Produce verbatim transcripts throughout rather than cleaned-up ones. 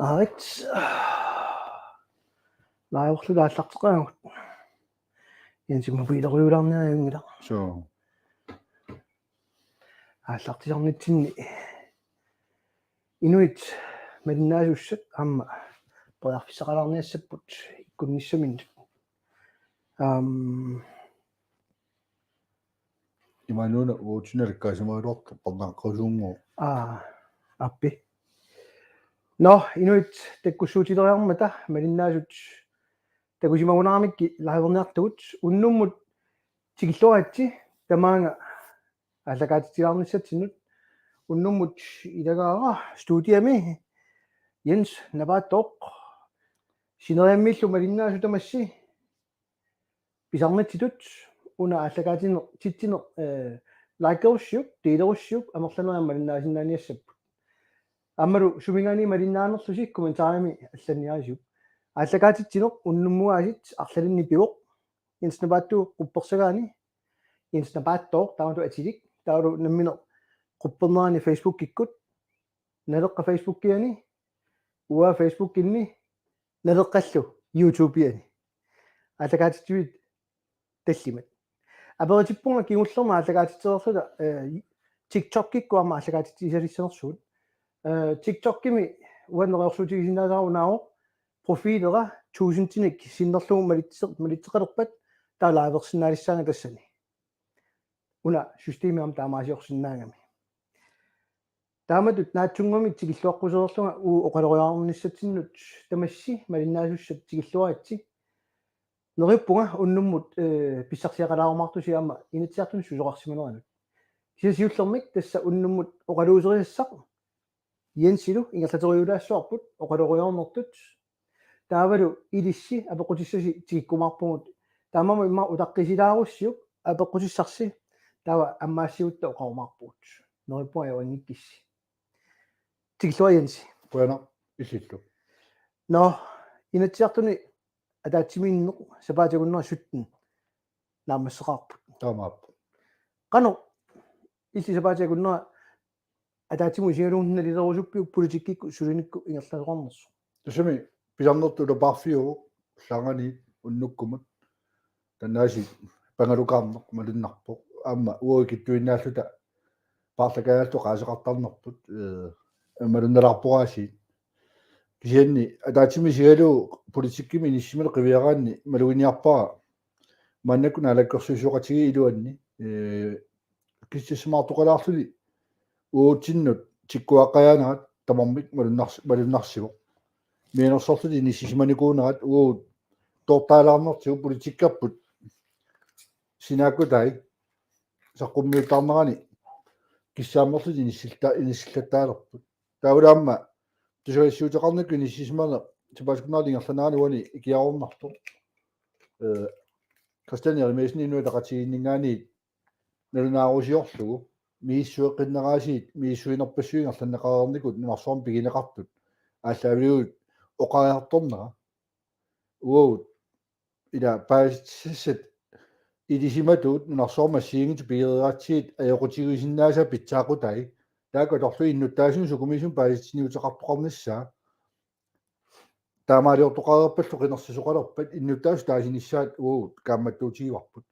Aarit. Live-erluta aallarteqaagut. Jensi mobiilerujuulaarniarunngilaq. Suu. Aallartisarnitsinni inuit malinnaasussat aamma periarfissaqalaarniassapput ikkunnissaminnut. Aam, Imaluunniit uatsinnut alikkaasimagiluartoq parnaaqqasuunngooq. Aa, aappi. Nå, inuit takkussuutileriarmata malinnaasut takusimagunaramikkit live-erniartugut, unnummut tikilluaritsi tamaanga aallakaatitsilaarnissatsinnut. Unnummut ilagaara studiami Jens Napaattooq, sineriammiillu malinnaasut tamassi pisarnitsitut, una aallakaatitsineq, titsineq, eh, likerussiuk, delerussiuk, amerlanerit aamma malinnaasinnaaniassapput. Aammalu suminngaanniit malinnaanerlusi kommentarimi allanniarisiuk. Aallakaatitsineq unnummugaasiit arlalinnik pivoq. Jens Napaattooq quppersagaani. Jens Napaattooq taamatut atilik. Taavalu nammineq quppernerani Facebookikkut. Naleqqap Facebookiani. Uanga Facebookinni. Naleqqallu YouTubeiani. Aallakaatitsiviit tallimat. Aperitippunga kingullermik aallakaatitsereerluta, eh, TikTokikkut aamma aallakaatitsisalissanersugut. Eh, TikTokimi uanga neriorsuutigisinnaasara unaavoq, profilera tusindinik sinnerlugu malitse-, malitseqalerpat taava live-ersinnaalissaanga tassani. Una systemi aamma taamaasiorsinnaagami. Taamatut naatsunnguamik tikilluaqqusereerlunga uagut oqaloriarnissatsinnut tamassi malinnaasussat tikilluaritsi. Neriuppunga unnummut, eh, pissarsiaqalaarumaartusi aamma Inatsisartuni susoqarsimaneranut. Kisianni siullermik tassa unnummut oqaluuserisassaq Jensilu ingerlateriulaassavarput oqaloriarnertut. Taavalu ilissi apeqqutissasi tikikkumaarpugut. Taamaammat immaqa utaqqisilaarussi apeqqutissarsi, taava ammaassiuutta oqarumaarpugut. Neriuppunga ajunngikkissi. Tikilluarit Jensi. Qujanaq, illillu. Nå, Inatsisartuni ataatsimiinneq sapaatip akunnera sytten naammasseqarput. Taamaappoq. Qanoq illit sapaatip akunnera ataatsimut isigalugu nalilerusuppiuk politikkikkut sulinikkut ingerlasoqarnersoq? Tassami pisarnertut ulapaarfiuvoq, allagarani unnukkumut. Taanna aasiit pangalukaarneq malunnarpoq. Aamma uagut ikittuinnaalluta paarlakaajalluta oqaaseqartarnerput, eh, malunnalaarpoq aasiit. Kisianni ataatsimut isigalugu politikkimut inissisimaneq qiviaraanni maluginiarpara maannakkut naalakkersuisooqatigiit iluanni, eh, kississimaasoqalaarluni uatsinnut tikkuaqqajaanerat tamarmik malunnars-, malunnarsivoq. Mianersorlutik inissisimanikuunerat uagut toortaalaarnertigut politikkerput sinaakkutai saqqummiuttaarnerani kissaammerlutik inissillata-, inissillattaalerput. Taavalu aamma tusagassiuuteqarnikkut inissisimaneq sapaatip akunnera ingerlanerani uani ikiaroornartoq. Eh, Kristian Jerimiassen Inuit Ataqatigiinninngaanniit nalunaarusiorlugu misissueqqinneraasiit misissuinerpassuit ingerlanneqareernikuut nunarsuarmi pigineqartut aallaavigalugu oqariartornera. Uagut ila paasissutissat ilisimatuut nunarsuarmi assigiinngitsut pigereeratsigit ajoqutigisinnaasat pitsaaqutai. Taakku atorlugit innuttaasunik sukumiisumik paasissutissat niuteqartoqarnissaat. Taamaaliortoqareerpallu qinersisoqalerpat innuttaasut taasinissaat uagut kaammattuutigivarput.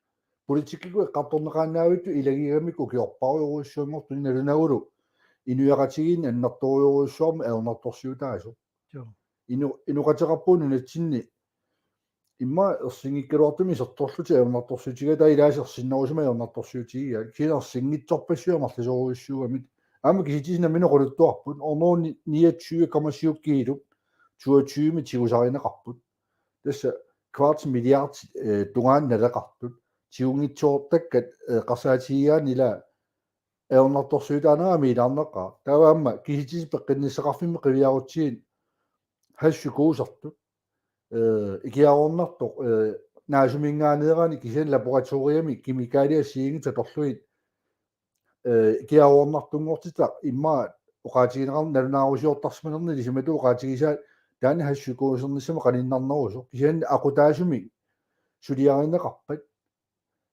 Politikkikkut eqqartorneqaannaavittut ilagigamikku ukiorparujorujussuanngortuni nalunagulu inuiaqatigiinni annertoorujorujussuarmik ajornartorsiutaasoq. Joo. Inu-, inoqateqarpugut nunatsinni immaqa ersinngikkaluartumik isertorlutik ajornartorsiutigigaat, taava ilaasa ersinnerusumik ajornartorsiutigigaat. Kisianni ersinngitsorpassuit amerlasoorujussuugamik. Aamma kisitsisit nammineq oqaluttuarput, hundrede niogtyve komma syv kiilup toogtyvemi tigusarineqarput. Tassa kvart milliard, eh, tungaanut naleqartut. Tigunngitsoortakkat, eh, eqqarsaatigigaanni ila ajornartorsiutaanerami ilaarneqaaq. Taava aamma kisitsisit peqqinnissaqarfimmik qiviarutsigit hashpsykosertut. Eh, ikiaroornartoq, eh, naasuminngaanneerani kisianni laboratoriami kemikaalia assigiinngitsut atorlugit, eh, ikiaroornartunngortitaq immaqa oqaatigineqarneq nalunaarusiortarsimanermi ilisimatuut oqaatigisaat taanna hashpsykosernissamut qaninnarnerusoq. Kisianni aqutaasumik suliarineqarpat.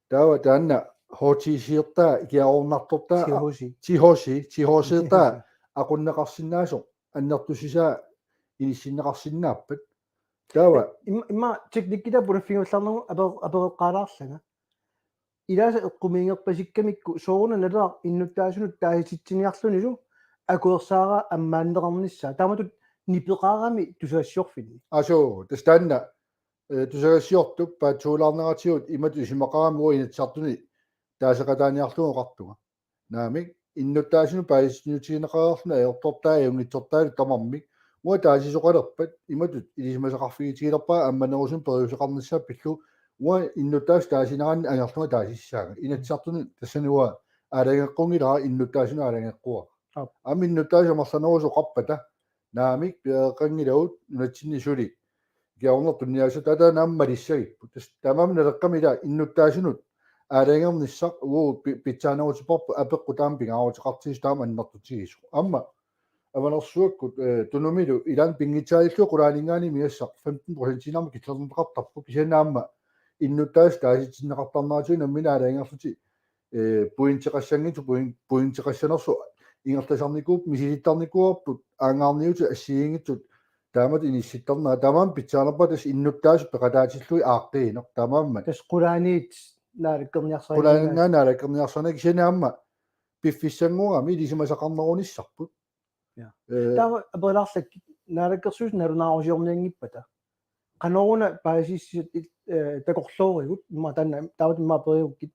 Taava taanna H T C-ertaa ikiaroornartortaa T H C. T H C, T H C-ertaa aqunneqarsinnaasoq annertusisaa inissinneqarsinnaappat. Taava Im- imma teknikkitaa pulaffigullarnagu aper- apereqqaalaarlanga. Ilaasa eqqumiigerpasikkamikku sooruna nalaa innuttaasunut taasititsiniarlunilu akuersaaraa ammaanneqarnissaa. Taamatut nipeqarami tusagassiorfinni. Asu, tassa taanna eh, tusagassiortup paatsuulaarneratigut imatut isumaqarami uanga Inatsisartuni taaseqataaniarlugu oqartunga. Naamik, innuttaasunut paasisitsiniutigineqareerluni ajortortaa ajunngitsortaa tamarmik. Uanga taasisoqalerpat imatut ilisimasaqarfigitigilerpara ammanerusumik periuseqarnissaa pillugu uanga innuttaasut taasineranni angerlunga taasissaanga. Inatsisartuni tassani uanga aalajangeqqunngilaa, innuttaasunut aalajangeqquara. Aap. Aamma innuttaasut amerlanerusut oqarpata naamik piareeqqanngilagut nunatsinni suli. Kiaornertunniassat taava naammalissagippu. Tassa taamaammat naleqqami ila innuttaasunut aalajangernissaq uagut pi- pitsaanerutipparput apeqqut taama pingaaruteqartigisoq taama annertutigisoq. Aamma avanersuakkut eh, Tunumilu ilaanni pinngitsaaliilluni qulaaninngaanniit miassaq femten procentiinnarmik killerneqartarpoq, kisianni aamma innuttaasut taasitsinneqartarneratigut nammineq aalajangerlutik eh, pointeqassanngitsoq poin- pointeqassanersoq ingerlasarnikuupput, misilittarnikuuarput, aanngaarniutit assigiinngitsut taamatut inissittarnerat. Taamaammat pitsaanerpaaq tassa innuttaasut peqataatillugit aaqqiineq taamaammat. Tassa qulaaniit naalakkerniarsarineq. Qulaaninngaanniit naalakkerniarsarineq, kisianni aamma piffissanngoramik ilisimasaqarnerunissarput. Ja. Eh, Taava aperilaarlak naalakkersuisut nalunaarusiornianngippata. Qanoruna paasissutissat eh, takorloorigut, imma taanna taamatut imma aperigukkit.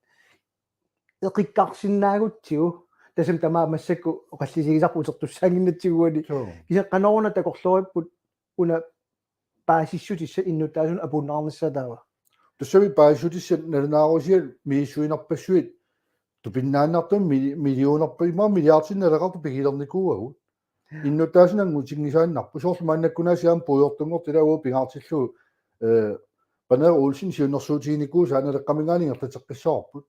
Eqikkarsinnaagutsigu, tassami tamaat massakkut oqallisigisarput utertussaannginnatsigu uani. Suu. Kisianni qanoruna takorlooripput una paasissutissat innuttaasunut apuunneqarnissaa taava. Tassami paasissutissat nalunaarusiat misissuinerpassuit tupinnaannartumik mili- millionerput imma milliardinut naleqartut pigilernikuuagut. Innuttaasunut anngutinngisaannarput. Soorlu maannakkunaasiit aamma puigortunngortut ilaa uagut pingaartillugu eh, Paneeraq Olsen siunnersuutiginikuusaa Naleqqaminngaanniit ingerlateqqissavarput.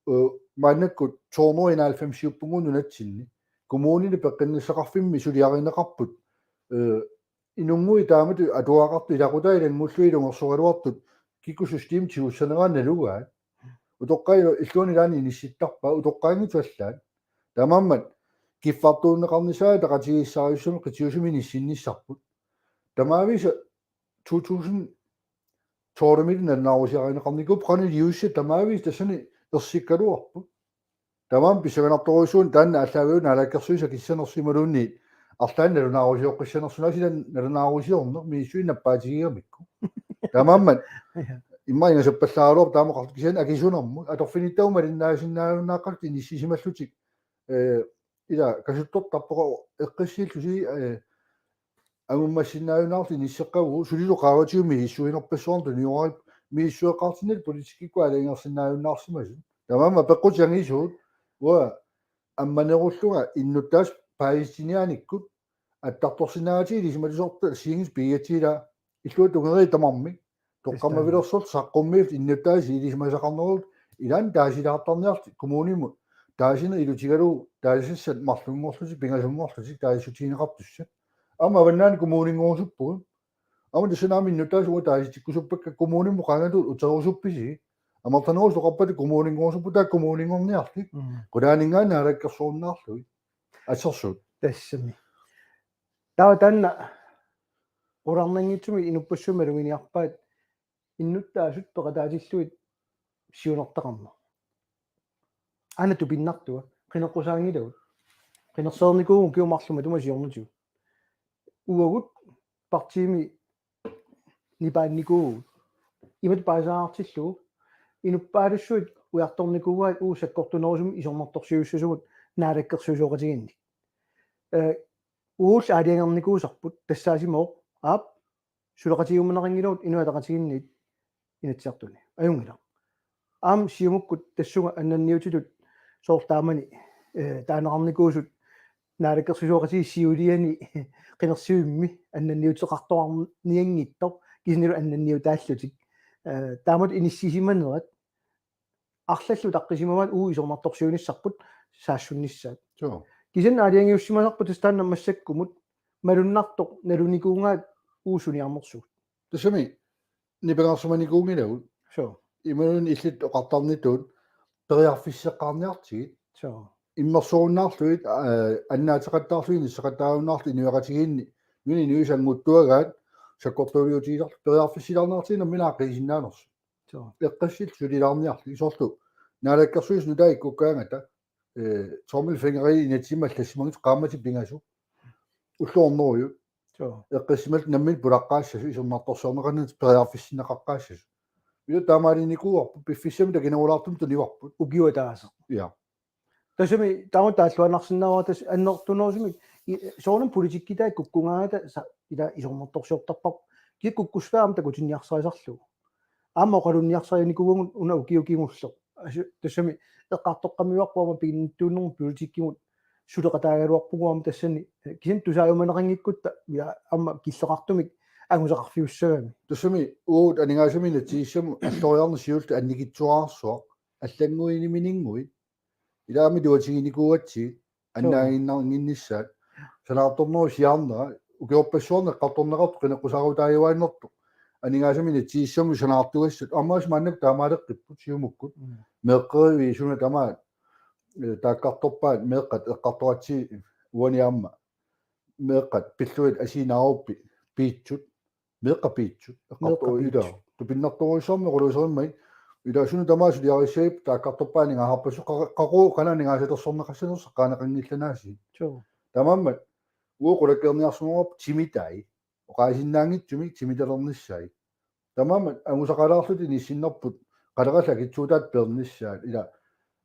Eh, maannakkut to hundrede og enoghalvfemsiuppugut nunatsinni. Kommunini peqqinnissaqarfimmi suliarineqarput. Eh, inunnguit taamatut atugaqartut ilaqutai ilanngullugit ilungersoraluartut kikkut systemit tigussaneraat nalugaat. Utoqqaat illuanni ilaanni inissittarpaat, utoqqaanngitsut allaat. Taamaammat kiffartuunneqarnissaa ataqatigiissaarissumik qitiusumik inissinnissarput. Tamaavisa to tusind tolvimiilli nalunaarusiarineqarnikuupput, qanoq iliussissat tamaavisa tassani ersikkaluarput. Taamaammat pissanganartorujussuuvoq taanna aallaavigalugu naalakkersuisut akissanersut imaluunniit arlaannik nalunaarusioqqissanersut, naasilan nalunaarusiorneq misissuinnaq nappaatigigamikku. Taamaammat Ja. imma ingasappallaaraluarpoq taama oqartut, kisianni akisunermut atorfinittagut malinnaasinnaajunnaaqalutik inissisimallutik eh, ila kasuttortarpoq eqqissiillusi eh, angummassinnaajunnaarlutik inisseqqavugut, sulilu qaavatigut misissuinerpassuarnik tuniorarput, misissueqqaartinnallu politikkikkut aalajangersinnaajunnaarsimasut. Taamaammat apeqqut angisuut uanga ammanerullunga innuttaasut paasissutiniaanikkut attartorsinnaagatsigu ilisimatusartut assigiinngitsut pigigatsigit ilaa illuatungeriit tamarmik toqqammavilersortut saqqummiillutik innuttaasut ilisimasaqarnerupput, ilaanni taasilaartarniarlutik kommunimut taasineq ilutigalugu taasisassat marlunngorlutik pingasunngorlutik taasissutigineqartussat. Aamma Avannaani kommuninngorusupput. Aamma tassani aamma innuttaasut uagut taasitikkusuppakka, kommunimut qaangatut uterusuppisigit. Amerlanerusoqarpat kommuninngorusuppugut, taakku kommuninngorniarlutik. Mm. Qulaaninngaanniit naalakkersuinnaarlugit. Assersuut. Tassami. Taava taanna qularnanngitsumik inuppassuit maluginiarpaat innuttaasut peqataatillugit siunertaqarneq. Aana tupinnartua, qineqqusaanngilagut. Qinersereernikuuvugut ukiut marluk matuma siornatigut. Uagut partiimi nipaannikuuvugut. Imatut paasisaartillugu inuppaalussuit ujartornikuuaat uagut sakkortunerusumik isornartorsiuissasugut naalakkersuisooqatigiinnik. Eh, uagullu aalajangernikuusarput tassaasimavoq, aap, suleqatigiumaneqanngilagut Inuit Ataqatigiinniit Inatsisartuni. Ajunngilaq. Aamma Siumukkut tassunga annanniutitut soorlu taamani eh, taaneqarnikuusut naalakkersuisooqatigiit siuliani qinersivimmi annanniuteqartoqarnianngitsoq, kisiannilu annanniutaallutik. Eh, taamatut inissisimanerat arlallit utaqqisimavaat uagut isornartorsiunissarput saassunnissaat. Suu. Kisianni aalajangiussimasarput tassa taanna massakkumut malunnartoq nalunikuugaat uagut suniarnersugut. Tassami nipangersimanikuunngilagut. Suu. Imaluunniit illit oqartarnitut periarfisseqqaarniartigit. Suu. Immersorunnaarlugit eh, annaateqattaarlugit inisseqattaarunnaarlugit inuiaqatigiinni Nuni inuit sannguttuagaat sakkortuuliutigisarlugit periarfissilaarneqartigineq nammineq aaqqiisinnaanersoq. Suu. Eqqassillugu sulilaarniarlugit soorlu naalakkersuisut nutaat ikkukkaangata, eh, tommelfingeri inatsimmik allassimanngitsut qaammatit pingasut. Ulloq hundredet. Suu. Eqqassimallutik nammineq pulaqqaassasut isornartorsiorneqarnata periarfissinneqaqqaassasut. Ila taamaalinnikuuarput piffissami takinerulaartumik tunivarput. Ukiup ataaseq. Ja. Tassami taama taalluinnarsinnaavara tassa annertunerusumik i-, soorunami politikki taakku kukkugaangata sa-, ila isornartorsiortarpar-, kikkukkut aamma takutinniarsarisarlugu. Aamma oqalunniarsarinikuugatta una ukioq kingulleq. Asu-, tassami eqqartoqqammerparput aamma piginnittuunermut politikkimut suleqataagaluarpugut aamma tassani, eh, kisianni tusaajumaneqanngikkutta, ja, aamma killeqartumik angusaqarfiussagami. Tassami uagut aningaasaminut inatsisissamut alloriarneq siulleq annikitsuararsuaq allannguinimininnguit. Ilaami tuatiginikuuatsi annaaginnarnginnissaat. Sanaartornerup siaarnera ukiorpassuarni eqqartorneqartoq qineqqusaarutaajuaannartoq. Aningaasaminut inatsisissamut sanaartugassat. Aamma maannakkut taamaaleqqipput Siumukkut. Mm. Meeqqeriviit suna tamaat, eh, taakkartorpaat meeqqat eqqartoratsigit uani aamma. Meeqqat pillugit asiinaaruppi piitsut. Meeqqat piitsut. Meeqqat eqqartoruit ila. Piitsut. Tupinnartorujussuarmik oqaluuserimmagit. Ila suna tamaat suliarissagippat taakkartorpaat aningaasarpassuit qa-, qaqugu qanoq aningaasalersorneqassanersoq eqqaaneqanngillat aasiit. Suu. Taamaammat uagut qulakkeerniarsimammat timitai. Oqaasinnaanngitsumik timitalernissaat. Taamaammat angusaqalaarluta inissinnerput qalerallit akitsuutaat peernissaat. Ila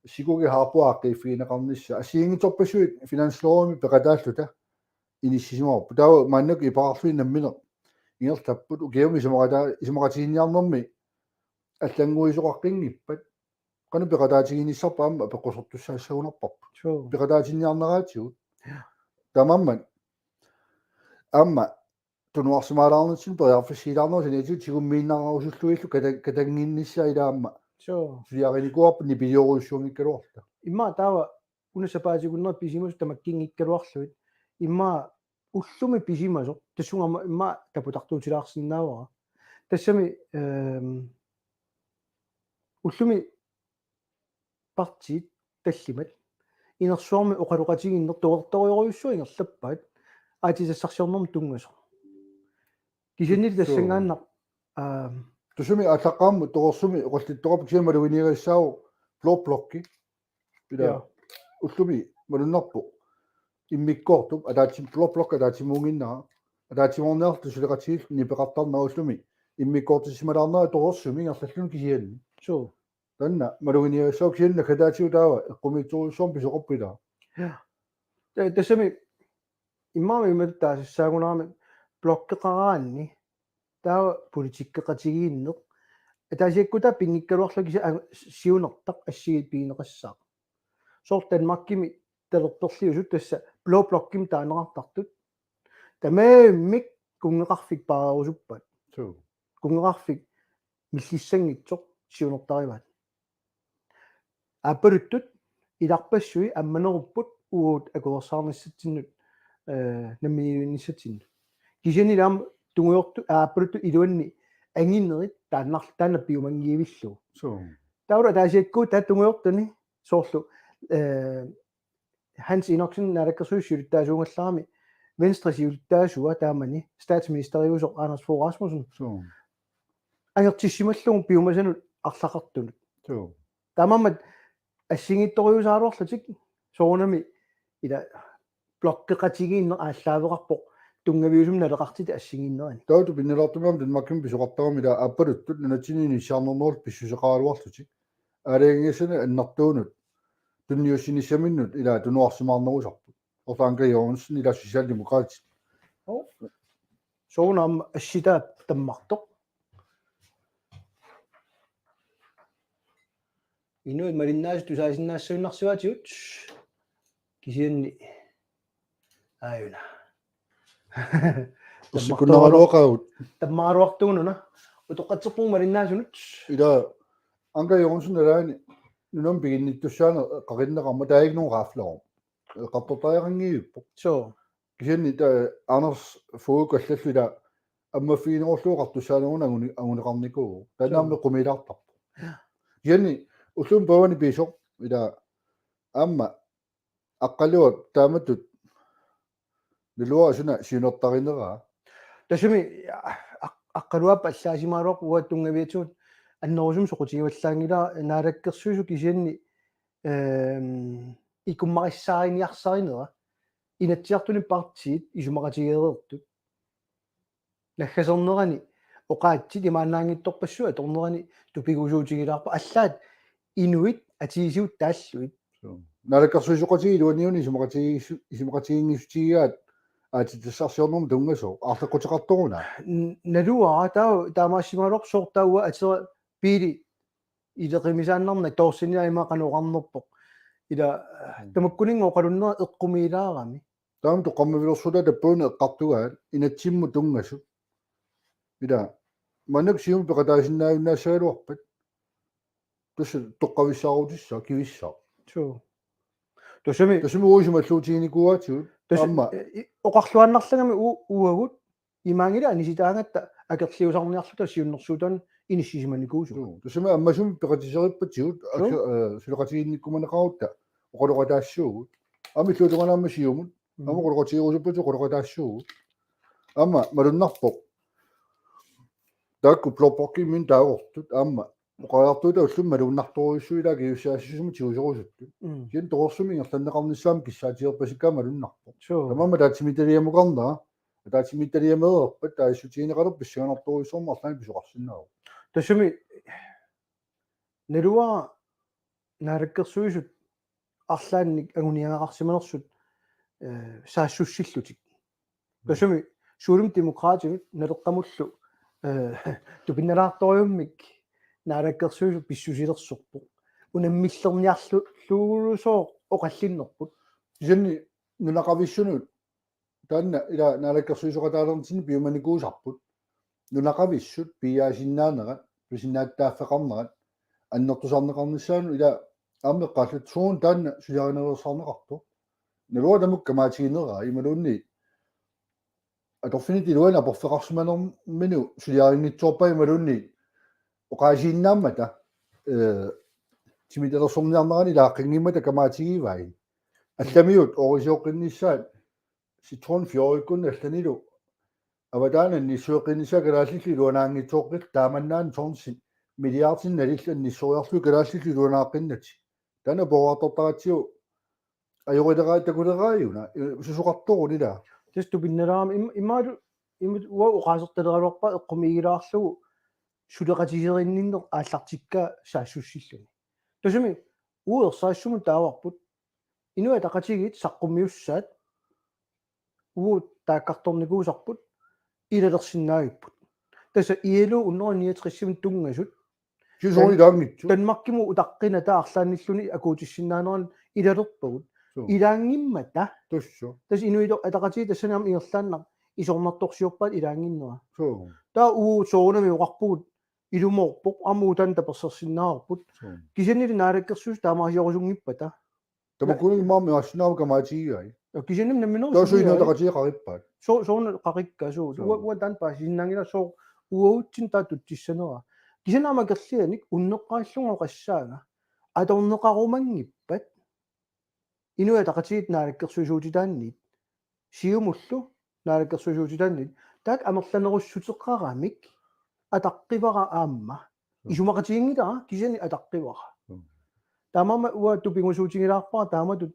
sikugi haapua aaqqiiffigineqarnissaa. Assigiinngitsorpassuit finanslovimi peqataalluta inissisimavarput. Taava maannakkut iperarluni nammineq ingerlapput ukiumi isumaqata-, isumaqatiginninniarnermi allannguisoqaqqinngippat. Qanoq peqataatiginissarput aamma apeqqusertussaassagunarparput. Suu. Peqataatinniarneraatigut. Ja. Taamaammat. Aamma tunuarsimaalaarnitsinni periarfissiilaarnerup saniatigut tigummiinnarnerusullutillu kata-, katannginnissaa ila aamma. Suu. Suliarinikuuarput nipiliorujussuanngikkaluarluta. Immaqa taava una sapaatip akunneri pisimasut tamakkinngikkaluarlugit. Immaqa ullumi pisimasoq. Tassunga aamma immaqa taputartuutilaarsinnaavara. Tassami, ehm, ullumi partiit tallimat inersuarmi oqaloqatigiinneq toqqortorujorujussuaq ingerlappaat aatsitassarsiornermut tunngasoq. Kisiannili tassanngaannaq, aam, tassami aallaqqaammut toqqorsumi oqallittoqarpoq kisianni maluginiagassaavoq Blå Blokki. Ila. Ja. Ullumi malunnarpoq. Immikkoortup ataatsim-, Blå Blok ataatsimuunnginnera. Ataatsimoorniarluta suleqatigiilluta nipeqartarnera ullumi. Immikkoortissimalaarnera toqqorsumi ingerlalluni kisianni. Suu. Taanna maluginiagassaaq kisianni naggataatigut taava eqqumiitsorujussuarmik pisoqarpoq ila. Ja. Ta-, tassami immaqa imatut taasassaagunarami blokkeqaraanni taava politikkeqatigiinneq. Ataasiakkuutaat pinngikkaluarlugit kisianni a-, siunertaq assigiit pigineqassaaq. Soorlu Danmarkimi talerperliusut tassa Blå Blokkimik taaneqartartut. Tamarmik kunngeqarfik paarerusuppaat. Suu. Kunngeqarfik millissanngitsoq siunertarivaat. Aappaluttut ilarpassui ammanerupput uagut akuersaarnissatsinnut, eh, namminiilivinnissatsinnut. Kisianni aamma tungujortu-, aappaluttut iluanni anginerit taannar-, taanna piumanngivillugu. Suu. Taava ataasiakkuutaat tungujortuni soorlu, eh, Hans Enoksen naalakkersuisut siulittaasuugallarami Venstre siulittaasua taamani statsministeriusoq Anders Fogh Rasmussen. Suu. Angertissimallugu piumasanut arlaqartunut. Suu. Taamaammat assigiittorujussuugaluarlutik soorunami ila blokkeqatigiinneq aallaaveqarpoq tunngaviusumik naleqartitat assigiinnerani. Taava tupinnalaartumik aamma Danmarkimi pisoqartarami ila aappaluttut nunatsinni inissisimanerullutik pissuseqaraluarlutik. Aalajangigassani annertuunut tunniussinissaminnut ila tunuarsimaarnerusarput. Orla Anker Jørgensen ila Socialdemokraatit. Suu. Soorunami assitaa tammartoq. Inuit malinnaasut tusaasinnaassagunarsuatigut kisianni aajuna. Ussikkunnaaraluaqaagut. Tammaaruartuununa. Utoqqatserpunga malinnaasunut. Ila Anker Jørgensen alaani nunami piginnittussaaneq qaqinnaqarmat taava iknun qaaflarum. Eqqartortariaqanngivippoq. Suu. Kisianni taava Anders Fogh kallallu ila ammaffiginerullugu oqartussaaneruna anguni-, anguneqarnikuuvoq. Taanna aamma qumilaartarpoq. Ja. Kisianni ullumi pavani pisoq ila aamma aqqaluaq taamatut Naluara suna siunertarineraa. Tassami a-, a-, aqqaluarpat allaasimagaluarpoq uanga tunngaviatigut annerusumik soqutigivallaanngilara, Naalakkersuisut kisianni, ehm, ikummarissaariniarsarinera Inatsisartuni partiit isumaqatigeereertut. Naggasernerani oqaatsit imaannaanngitsorpassuit atornerani tupigusuutigilaarpara, allaat inuit atiisigut taallugit. Suu. Naalakkersuisooqatigiit iluaniuni isumaqatigiissu-, isumaqatiginngissutigigaat aatsitassarsiornermut tunngasoq aarleqquteqartoruna. N-, naluara taava taamaassimagaluarpoq sooq taava atera Pele ileqimisaannarnak toorsinniarima qanoq oqarnerpoq. Ila Mm. tamakkuninnga oqalunnera eqqumiilaarami. Taama toqqammavilersuutaat tappaluunniit eqqartugaat inatsimmut tunngasut. Ila maannakkut Siumut peqataasinnaajunnaassaagaluarpat. Tassa toqqavissaarutissaaq kivissaaq. Suu. Tassami Tassami uagut isumalluutiginikuuaatigut. Tassa, aamma. I-, i-, oqarluaannarlugami u-, uagut imaanngilaq anisitaagatta akerliusarniarluta siunnersuutaanut inissisimanikuusugut. Suu. Tassami ammasumik peqatisereerpatigut Suu. ak-, eh, suleqatigiinnikkumaneqarutta oqaloqataassuugut. Aamma illuatungaanut aamma Siumut. Mm. Aamma oqaloqatigerusuppatut oqaloqataassuugut. Aamma malunnarpoq. Taakku blå blokkimik taagortut. Aamma oqariartuuta ullumi malunnartorujussuit ila akiuussaassusimmik tiguserusuttut. Mm. Kisianni torersumik ingerlanneqarnissaanut kissaatigerpasikkaat malunnarpoq. Suu. Tamanna ataatsimiititaliamukarnera. Ataatsimiititaliameerpat taasissutigineqalerpat pissanganartorujussuarmik arlaannik pisoqarsinnaavoq. Tassami naluara Naalakkersuisut arlaannik anguniagaqarsimanersut, eh, saassussillutik. Mm. Tassami Siumut Demokraatinut Naleqqamullu, eh, tupinnalaartorujummik Naalakkersuisut pissusilersorpoq. Unammillerniarlu-, -luulusooq oqallinnerput. Kisianni nunaqavissunut taanna ila naalakkersuisooqataalerninni piumanikuusarput. Nunaqavissut piiaasinnaanerat, pisinnaattaaffeqarnerat, annertusarneqarnissaanut ila aamma eqqaalluta suut taanna suliarineqartarneqartoq. Naluara tamakku kamaatigineraa imaluunniit atorfinitsinni iluani aporfeqarsimanerminut suliarinngitsoorpai imaluunniit oqaasiinnaammata, eh, timitalersorniarnerani ilaaqqanngimmata kamaatigivai. Allamiut oorisioqqinnissaat Citroën Fiorikkunni allanilu avataani annissueqqinnissaa kalaallillu iluanaanngitsooqqillutik taamannaana tonsit milliardit nalillit annissoriarlugit kalaallillu iluanaaqqinnati. Taanna pooraartortaratsigu ajorileraat takuleraajuna, eh, susoqartoruna ila. Tassa tupinnalaarami im-, imaalu, imut uanga oqaasertaleraluarpara eqqumiigilaarlugu suleqatiserinninneq aallartikkaa saassussilluni. Tassami uagut ersarissumut taavarput. Inuit Ataqatigiit saqqummiussaat uagut taakkartornikuusarput ilalersinnaagipput. Tassa I L O hundrede niogtres-imut tunngasut. Kisianni soorlu Dan-, ilaanngitsoq. Danmarkimut utaqqinata arlaannilluni akuutissinnaaneranut ilalerpagut. Suu. Ilaanngimmata. Tassa. Tassa Inuit Ataqatigiit tassani aamma ingerlaannaq isornartorsiorpaat ilaannginnera. Suu. Taava uagut soorunami oqarpugut ilumoorpoq aamma uagut taanna tapersersinnaavarput. Suu. Kisiannili naalakkersuisut taamaasiorusunngippata. Tamakkununnga immaqa assigiinngitsunik kamaatigigai. Ja, kisianni nammineq Taava suu Inuit Ataqatigiit qaqippaat. Suu, soorunami qaqikkaa suu. Suu. Uanga, uanga taanna paasisinnaanngilanga suu uagutsinnut taava tutsissanera. Kisianni aamma akerlianik unneqqarillunga oqassaanga. Atorneqarumanngippat Inuit Ataqatigiit naalakkersuisuutitaanniit. Siumullu naalakkersuisuutitaanniit. Taakku amerlanerussuteqaramik ataqqivara aamma. Mm. Isumaqatiginngilara kisianni ataqqivara. Mm. Taamaammat uanga tupigusuutigilaarpara taamatut,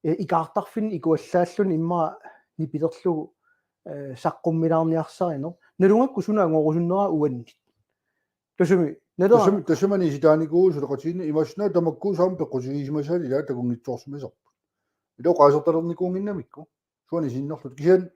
eh, ikaartarfinni ikuallaalluni immaqa nipilerlugu, eh, saqqummilaarniarsarineq. Nalugakku suna angorusunnera uannit. Tassami, nalera- Tassami, tassami anisitaanikuuvoq suleqatigiinneq imaassinnaavoq tamakkuusoq aamma peqqutigisimasaat ilaa takunngitsoorsimasarput. Ila oqaasertalernikuunnginnamikku. Suani sinnerlut. Kisianni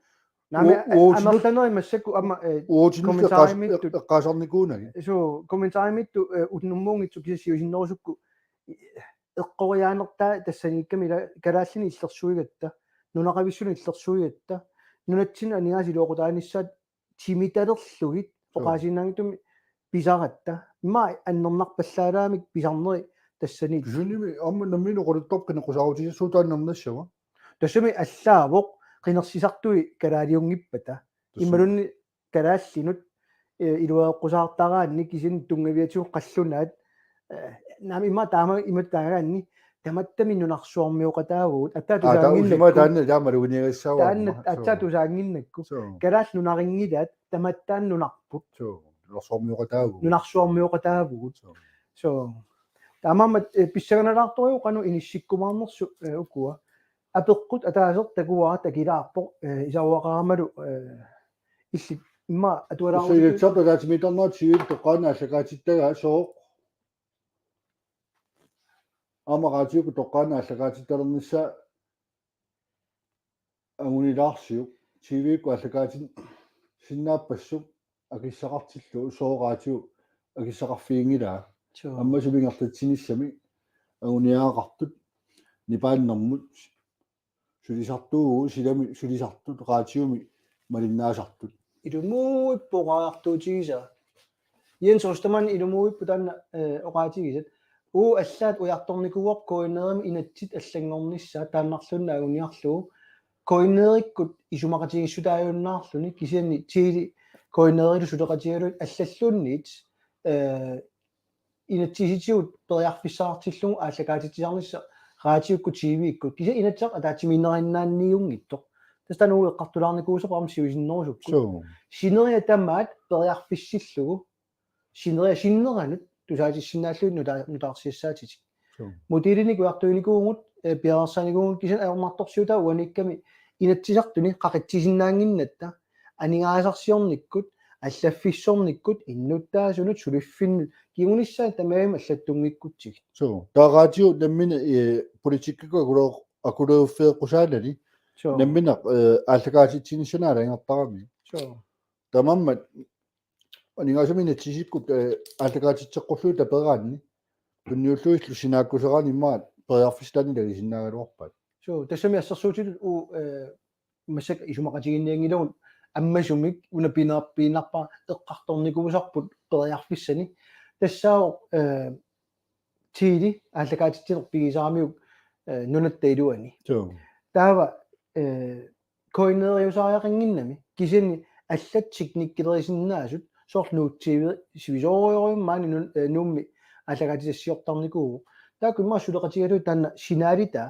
Naamik, u-, uatsinnut-, amerlanerit massakkut aamma, eh, uatsinnut eqqaas-, kommentariimiittut. Eqqaasarnikuunagit. Suu, kommentariimiittut, eh, unnummuunngitsut kisianni siusinnerusukkut, eh, eqqoriaanertaa tassaniikkami ila kalaallinik illersuigatta, nunaqavissunik illersuigatta, nunatsinni aningaasat iluaqutaanissaat timitalerlugit Suu. oqaasiinnaanngitsumik pisaratta. Immaqa annernarpallaalaamik pisarneri tassaniittut. Kisiannimi aamma nammineq oqaluttarpoq qineqqusaarutissasuutaannarnassava. Tassami allaavoq qinersisartui kalaaliunngippata. Tassami. Imaluunniit kalaallinut, eh, iluareqqusaartaraanni kisianni tunngaviatigut qallunaat, eh, naamik immaqa taama imatut taagaanni tamattami nunarsuarmioqataavugut. Attaat Aa, taa usimaa tusaannginnakku. Taanna taama luuniagassaavaa. Taanna attaat tusaannginnakku. Kalaallit nunarinngilaat tamattaat nunarput. Nunarsuarmioqataavugut. Nunarsuarmioqataavugut. So. Taamaammat eh, pissanganalaartorujuuvoq qanoq inissikkumaarnersut eh, ukua. Apeqqut ataaseq takuara takilaarpoq eh, isaruaqaramalu eh, illit imma atualaarusut. Usiatsarpa taatimiitarnera tyve toqqaannaq aallakaatittagaa sooq. Aamma raatiukkut toqqaannaq aallakaatittalernissaa angunilaarsiuk. Tyve-kkut aallakaatinneqarsinnaappassuk akissaqartillugu sooq raatiu akissaqarfiginngilaa. Aamma sulingerlatsinissami anguniagaqartut nipaannermut sulisartuuvugut, silami sulisartut, raatiumi malinnaasartut. Ilumuuippoq oqariartuutigisaa. Jens Ostermann ilumuuippoq taanna eh, oqaatigisat. Uu allaat ujartornikuuarput KNR-imi inatsit allanngornissaat taannarluunniit anguniarlugu. KNR-ikkut isumaqatigiissutaajunnaarluni kisianni Tele KNR-ilu suleqatigalugit allalluunniit eh, inatsisitigut periarfissaqartillugu aallakaatitsisarnissaq raatiukkut T V-kkut. Kisianni Inatsisartut ataatsimiinnerinnaanniunngitsoq. Tassa taanna uagut eqqartulaarnikuusarput aamma siusinnerusukkut. Suu. Sineriak tamaat periarfissillugu. Sineriak sinneranut tusaatissinnaallugu nuta-, nutaarsiassaatitik. Suu. Modelinikuuartuinikuuvugut, eh, piareersaanikuuvugut kisianni ajornartorsiutaa uaniikkami Inatsisartuni qaqitsisinnaannginnatta aningaasarsiornikkut, allaffissornikkut, innuttaasunut, suliffinnut, kingunissaat tamarmik allattunngikkutsigit. Suu. Taava raatiu nammineq eh, politikkikkut akulu-, akuluuffeeqqusaanani. Suu. Nammineq eh, aallakaatitsinissaanut aalajangertarami. Suu. Taamaammat aningaasanik inatsisikkut eh, aallakaatitseqqullugit taperaanni. Tunniullugillu sinaakkuseraanni immaqa periarfissat taanna ilagisinnaagaluarpaat. Suu, tassami assersuutitut uu eh, massakkut isumaqatiginninnianngilagut ammasumik una pinerpiinnarpara eqqartornikuusarput periarfissani. Tassaavoq eh, Tele aallakaatitsineq pigisaramiuk eh, nunatta iluani. Suu. Taava eh, KNR-iusariaqannginnami kisianni allat teknikkilerisinnaasaat soorlu Nuuk T V sivisoorujussuarmik maani nun-, eh, Nuummi aallakaatitassiortarnikuuvoq. Taakku immaqa suleqatigalugit taanna signaalitaa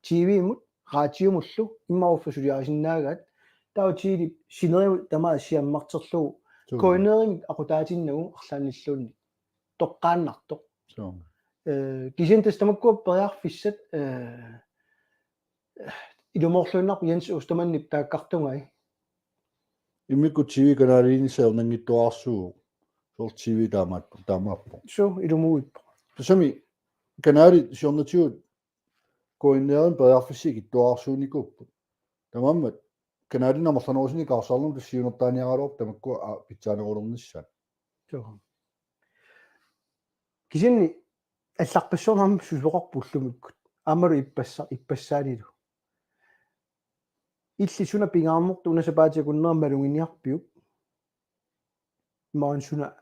T V-mut, raatiumullu, immaqa uffa suliarisinnaagaat, taava Tele sineriamut tamaat siammarterlugu, suu, KNR-imik aqutaatinnagu arlaannilluunniit. Toqqaannartoq. Suu. Eh, kisianni tassa tamakkua periarfissat, eh, ilumoorluinnarpoq Jens Ostermannip taakkartugai. Immikkut T V-kanaliinissaq ajornanngittuararsuuvoq. Soorlu T V taamaat-, taamaappoq. Suu, ilumuuippoq. Tassami kanalit siornatigut KNR-imi periarfissat ikittuararsuunikuupput. Taamaammat kanalinik amerlanerusunik ikaarsaarnermut tassa siunertaaniaraluarpoq tamakkua aa pitsaanerulernissaat. Suu. Kisianni allarpassuarnik aamma susoqarpoq ullumikkut. Aammalu ippassa-, ippassaanilu. Illit suna pingaarnertut una sapaatip akunnera maluginiarpiuk? Imaluunniit suna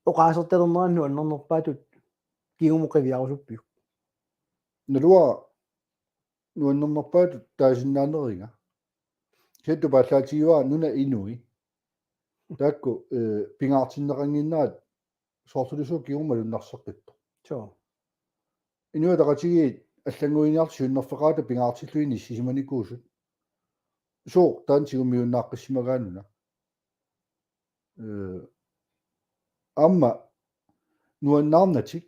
oqaasertalernerannut annernerpaatut kingumut qiviarusuppiuk? Naluara nuannernerpaatut taasinnaaneriga. Kisianni tupaallaatigivara nunap inui. Taakku, eh, pingaartinneqannginnerat soorlulusooq kingumut malunnarseqqittoq. Suu. Inuit Ataqatigiit allannguiniarlutik siunnerfeqarata pingaartillugit inissisimanikuusut. Sooq taanna tigummiunnaaqqissimagaanuna. Eh, aamma nuannaarnatik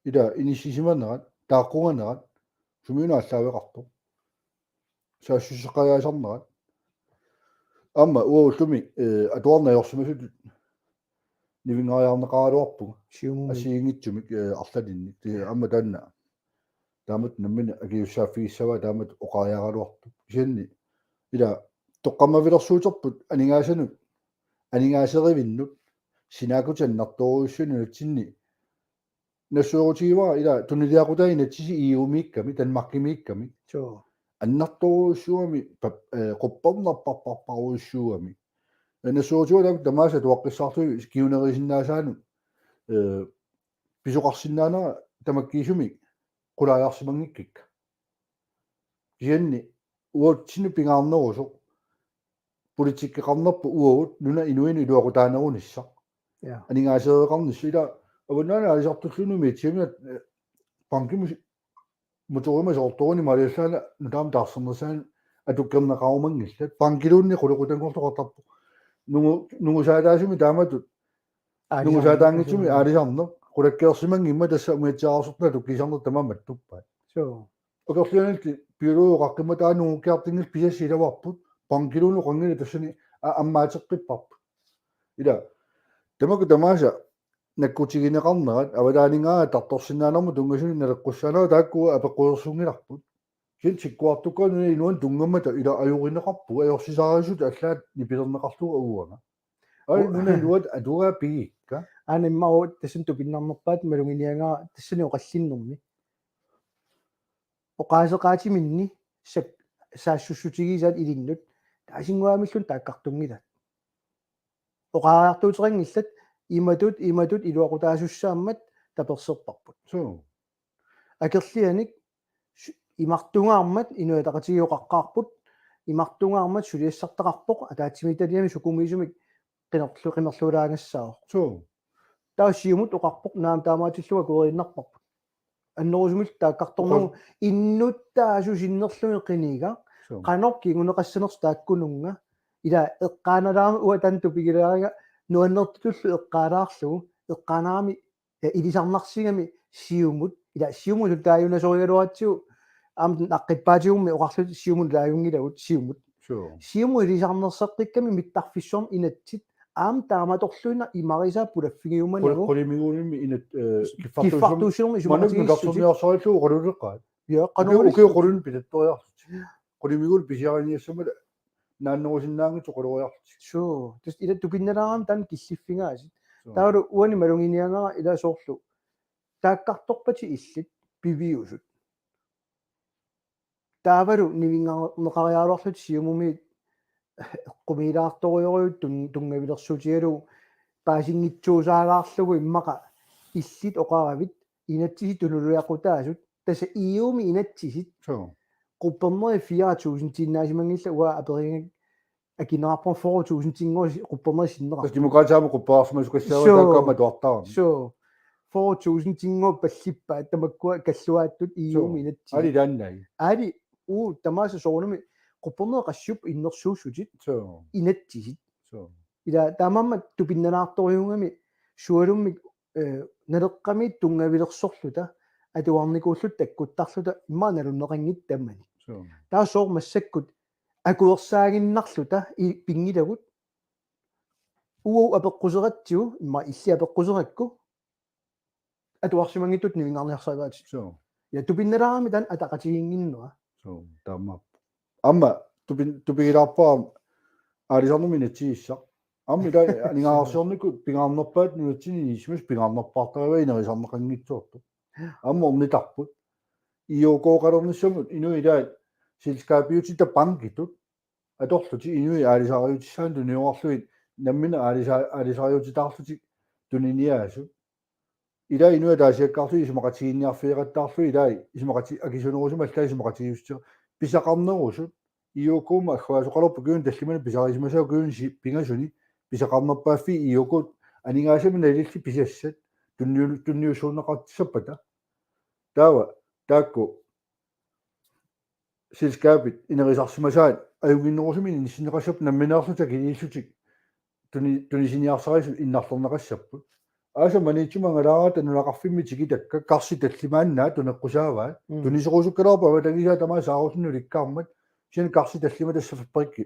ila inissisimanerat, taaqquganerat, sumiuna aallaaveqartoq. Saassusseqajaasarnerat. Aamma uagut ullumi, eh, atuarneq ajorsimasutut nivinngaariarneqaraluarpunga. Siumumi. Assigiinngitsumik, eh, arlalinnik. Tassa aamma taanna. Taamatut nammineq akisussaaffigissavat taamatut oqariaraluartoq. Kisianni ila toqqammavilersuuterput aningaasanut, aningaaserivinnut, sinaakkutit annertoorujussuit nunatsinni nassuerutigivara ila tunuliaqutai inatsisit E U-miikkami, Danmarkimiikkami. Suu. Annertoorujussuugami pap-, eh, quppernerparparparujussuugami. Eh, nassuerutigivara taakku tamaasa atuaqqissaartut kingunerisinnaasaanik, eh, pisoqarsinnaanera tamakkiisumik qulaajarsimanngikkikka. Kisianni uatsinnut pingaarnerusoq politikkeqarnerput uagut nunap inuinut iluaqutaanerunissaq. Ja. Aningaasereqarnissaq ila avannaani aalisartulluunniit miatsiamina, eh, bankimut motorimi soortoruni maaliallaana nutaamik taarsernersaannik atukkerneqarumanngillat. Bankiluunniit qulequtanngortoqartarpoq. Nungu-, nungusaataasumik taamatut. Aalisarneq. Nungusaataanngitsumik aalisarneq. Qulakkeersimanngimmat tassa umiatsiaararsortut atukkiisarneq tamaat mattuppaat. Suu. Akerlianilli piujuuqaqqimmat taava nungukkiartinngillat pisassat ilavarput. Bankiluunniit oqanngilaq tassani a-, ammaateqqipparput. Ila. Tamakku tamaasa nakkutigineqarnerat avataaninngaanniit attartorsinnaanermut tunngasunik naleqqussaanera taakku apeqqusersunngilarput. Kisianni tikkuartukkaanni nunani inuanni tunngammata ila ajorineqarpugut ajorsisaarisut allaat nipilerneqarlugu uanga. Ai, u-, nunani inuat atugaa pigikka. Aana immaqa tassani tupinnarnerpaatut maluginiagara tassani oqallinnermi. Oqaaseqaatiminni sak-, saassussutigisaat ilinnut taasinnguamilluunniit taakkartunngilaat. Oqariartuuteqanngillat imatut, imatut iluaqutaasussaammat tapersersorparput. Suu. Akerlianik su-, imartungaarmat inuiaqatigiiaqqaarput, imartungaarmat suliassartaqarpoq, ataatsimiititaliami sukumiisumik qinerlu-, qinerluulaagassaavoq. Suu. Taava Siumut oqarpoq naamik taamaatillugu akueriinnarparput. Annerusumillu taakkartornagu oqal- innuttaasut sinnerlugit qinigaq, suu, qanoq kinguneqassanersoq taakkununnga. Ila eqqaanalaarami uanga taanna tupigilaariga nuannertutullu eqqaalaarlugu, eqqaanarami, eh, ilisarnarsigami Siumut. Ila Siumut taajunasorigaluaratsigu aamma naqqippaatigummi oqarluta Siumut taajunngilagut Siumut. Suu. Siumut ilisarnerseqqikkami mittarfissuarmi inatsit aamma taamatorluinnaq imarisaa pulaffigiumanagu. Qul-, qulimiguulimmi inat, eh, kiffartuussillumi, kiffartuussillumi manuk isumaqatigiissutit. Nutartorniarsarillugu oqalulerpaat. Ja, qanoq ukiu-, ukiut qulinik pilattoriarlutik. Qulimiguulik pisiariniassammata naannerusinnaanngitsoq oqaloriarlutik. Suu, tassa ila tupinnalaarami taanna killiffigaasat. Suu. Taavalu uani maluginiagara ila soorlu taakkartorpatit illit piviusut. Taavalu nivinngarneqariaraluarlutit Siumumi eqqumiilaartorujorujuit tun-, tunngavilersuutigalugu paasinngitsuusaalaarlugu immaqa illit oqaravit inatsisit tunuliaqutaasut tassa E U-mi inatsisit. Suu. Quppernerit fire tusindiinnaasimanngillat uanga aperigakku akineqarpunga fyrre tusindinngooq si-, quppernerit sinneqarput. Tassa Demokraatit aamma qupperarsimasukassaavaat. Suu. Taakku aamma atuartarami. Suu. Fyrre tusindinngooq pallippaat tamakkua kalluaattut E U-mi, suu, inatsisit. Aali taannai. Aali uu tamaasa soorunami quppernerit qassiupput innersuussutit. Suu. Inatsisit. Suu. Ila taamaammat tupinnalaartorujuugami sualummik, eh, Naleqqamiit tunngavilersorluta atuarnikuulluta takkuttarluta immaqa nalunneqanngitsoq taamani. Suu. Taava sooq massakkut akuersaaginnarluta i-, pinngilagut. Uagut apeqquseratsigu, immaqa illit apeqquserakku, atuarsimanngitsutut nivinngarniarsarivaatit. Suu. Ja tupinnalaarami taanna ataqatigiinnginnera. Suu, taamaappoq. Aamma tupin-, tupigilaarpara aalisarnermi inatsisissaq. Aamma ila aningaasarsiornikkut pingaarnerpaatut nunatsinni inissisimasut pingaarnerpaartaraat inerisarneqanngitsoortut. Aamma ornitarput. I O K-qalernissamut inuit ilaat selskabiutitta bankitut atorlutik inuit aalisariutissaannut tuniorarlugit namminneq aalisa-, aalisariutitaarlutik tuniniaasut. Ila inuit ataasiakkaarlugit isumaqatigiinniarfigeqattaarlugit ila isumaqati-, akisunerusumik allaat isumaqatigiissutiga pisaqarnerusut I O K-mut agguaasoqalerpoq ukiuni tallimani pisarisimasaat ukiuni si-, pingasuni pisaqarnerpaaffii I O K-t aningaasanik nalillit pisassat tunniu-, tunniussuunneqartissappata. Taava taakku selskabit inerisarsimasaat ajunnginnerusumik inissinneqassapput nammineerlutik akiliillutik tuni-, tunisiniarsarisut innarlerneqassapput. Aasaq Maniitsumi angalaaratta nunaqarfimmi tikitakka karsit tallimaannaat tuneqqusaavaat. Mm. Tuniserusukkalaarput avatangiisaat tamaasa saarusinnut ilikkaarmat kisianni karsit tallimat tassa fabrikki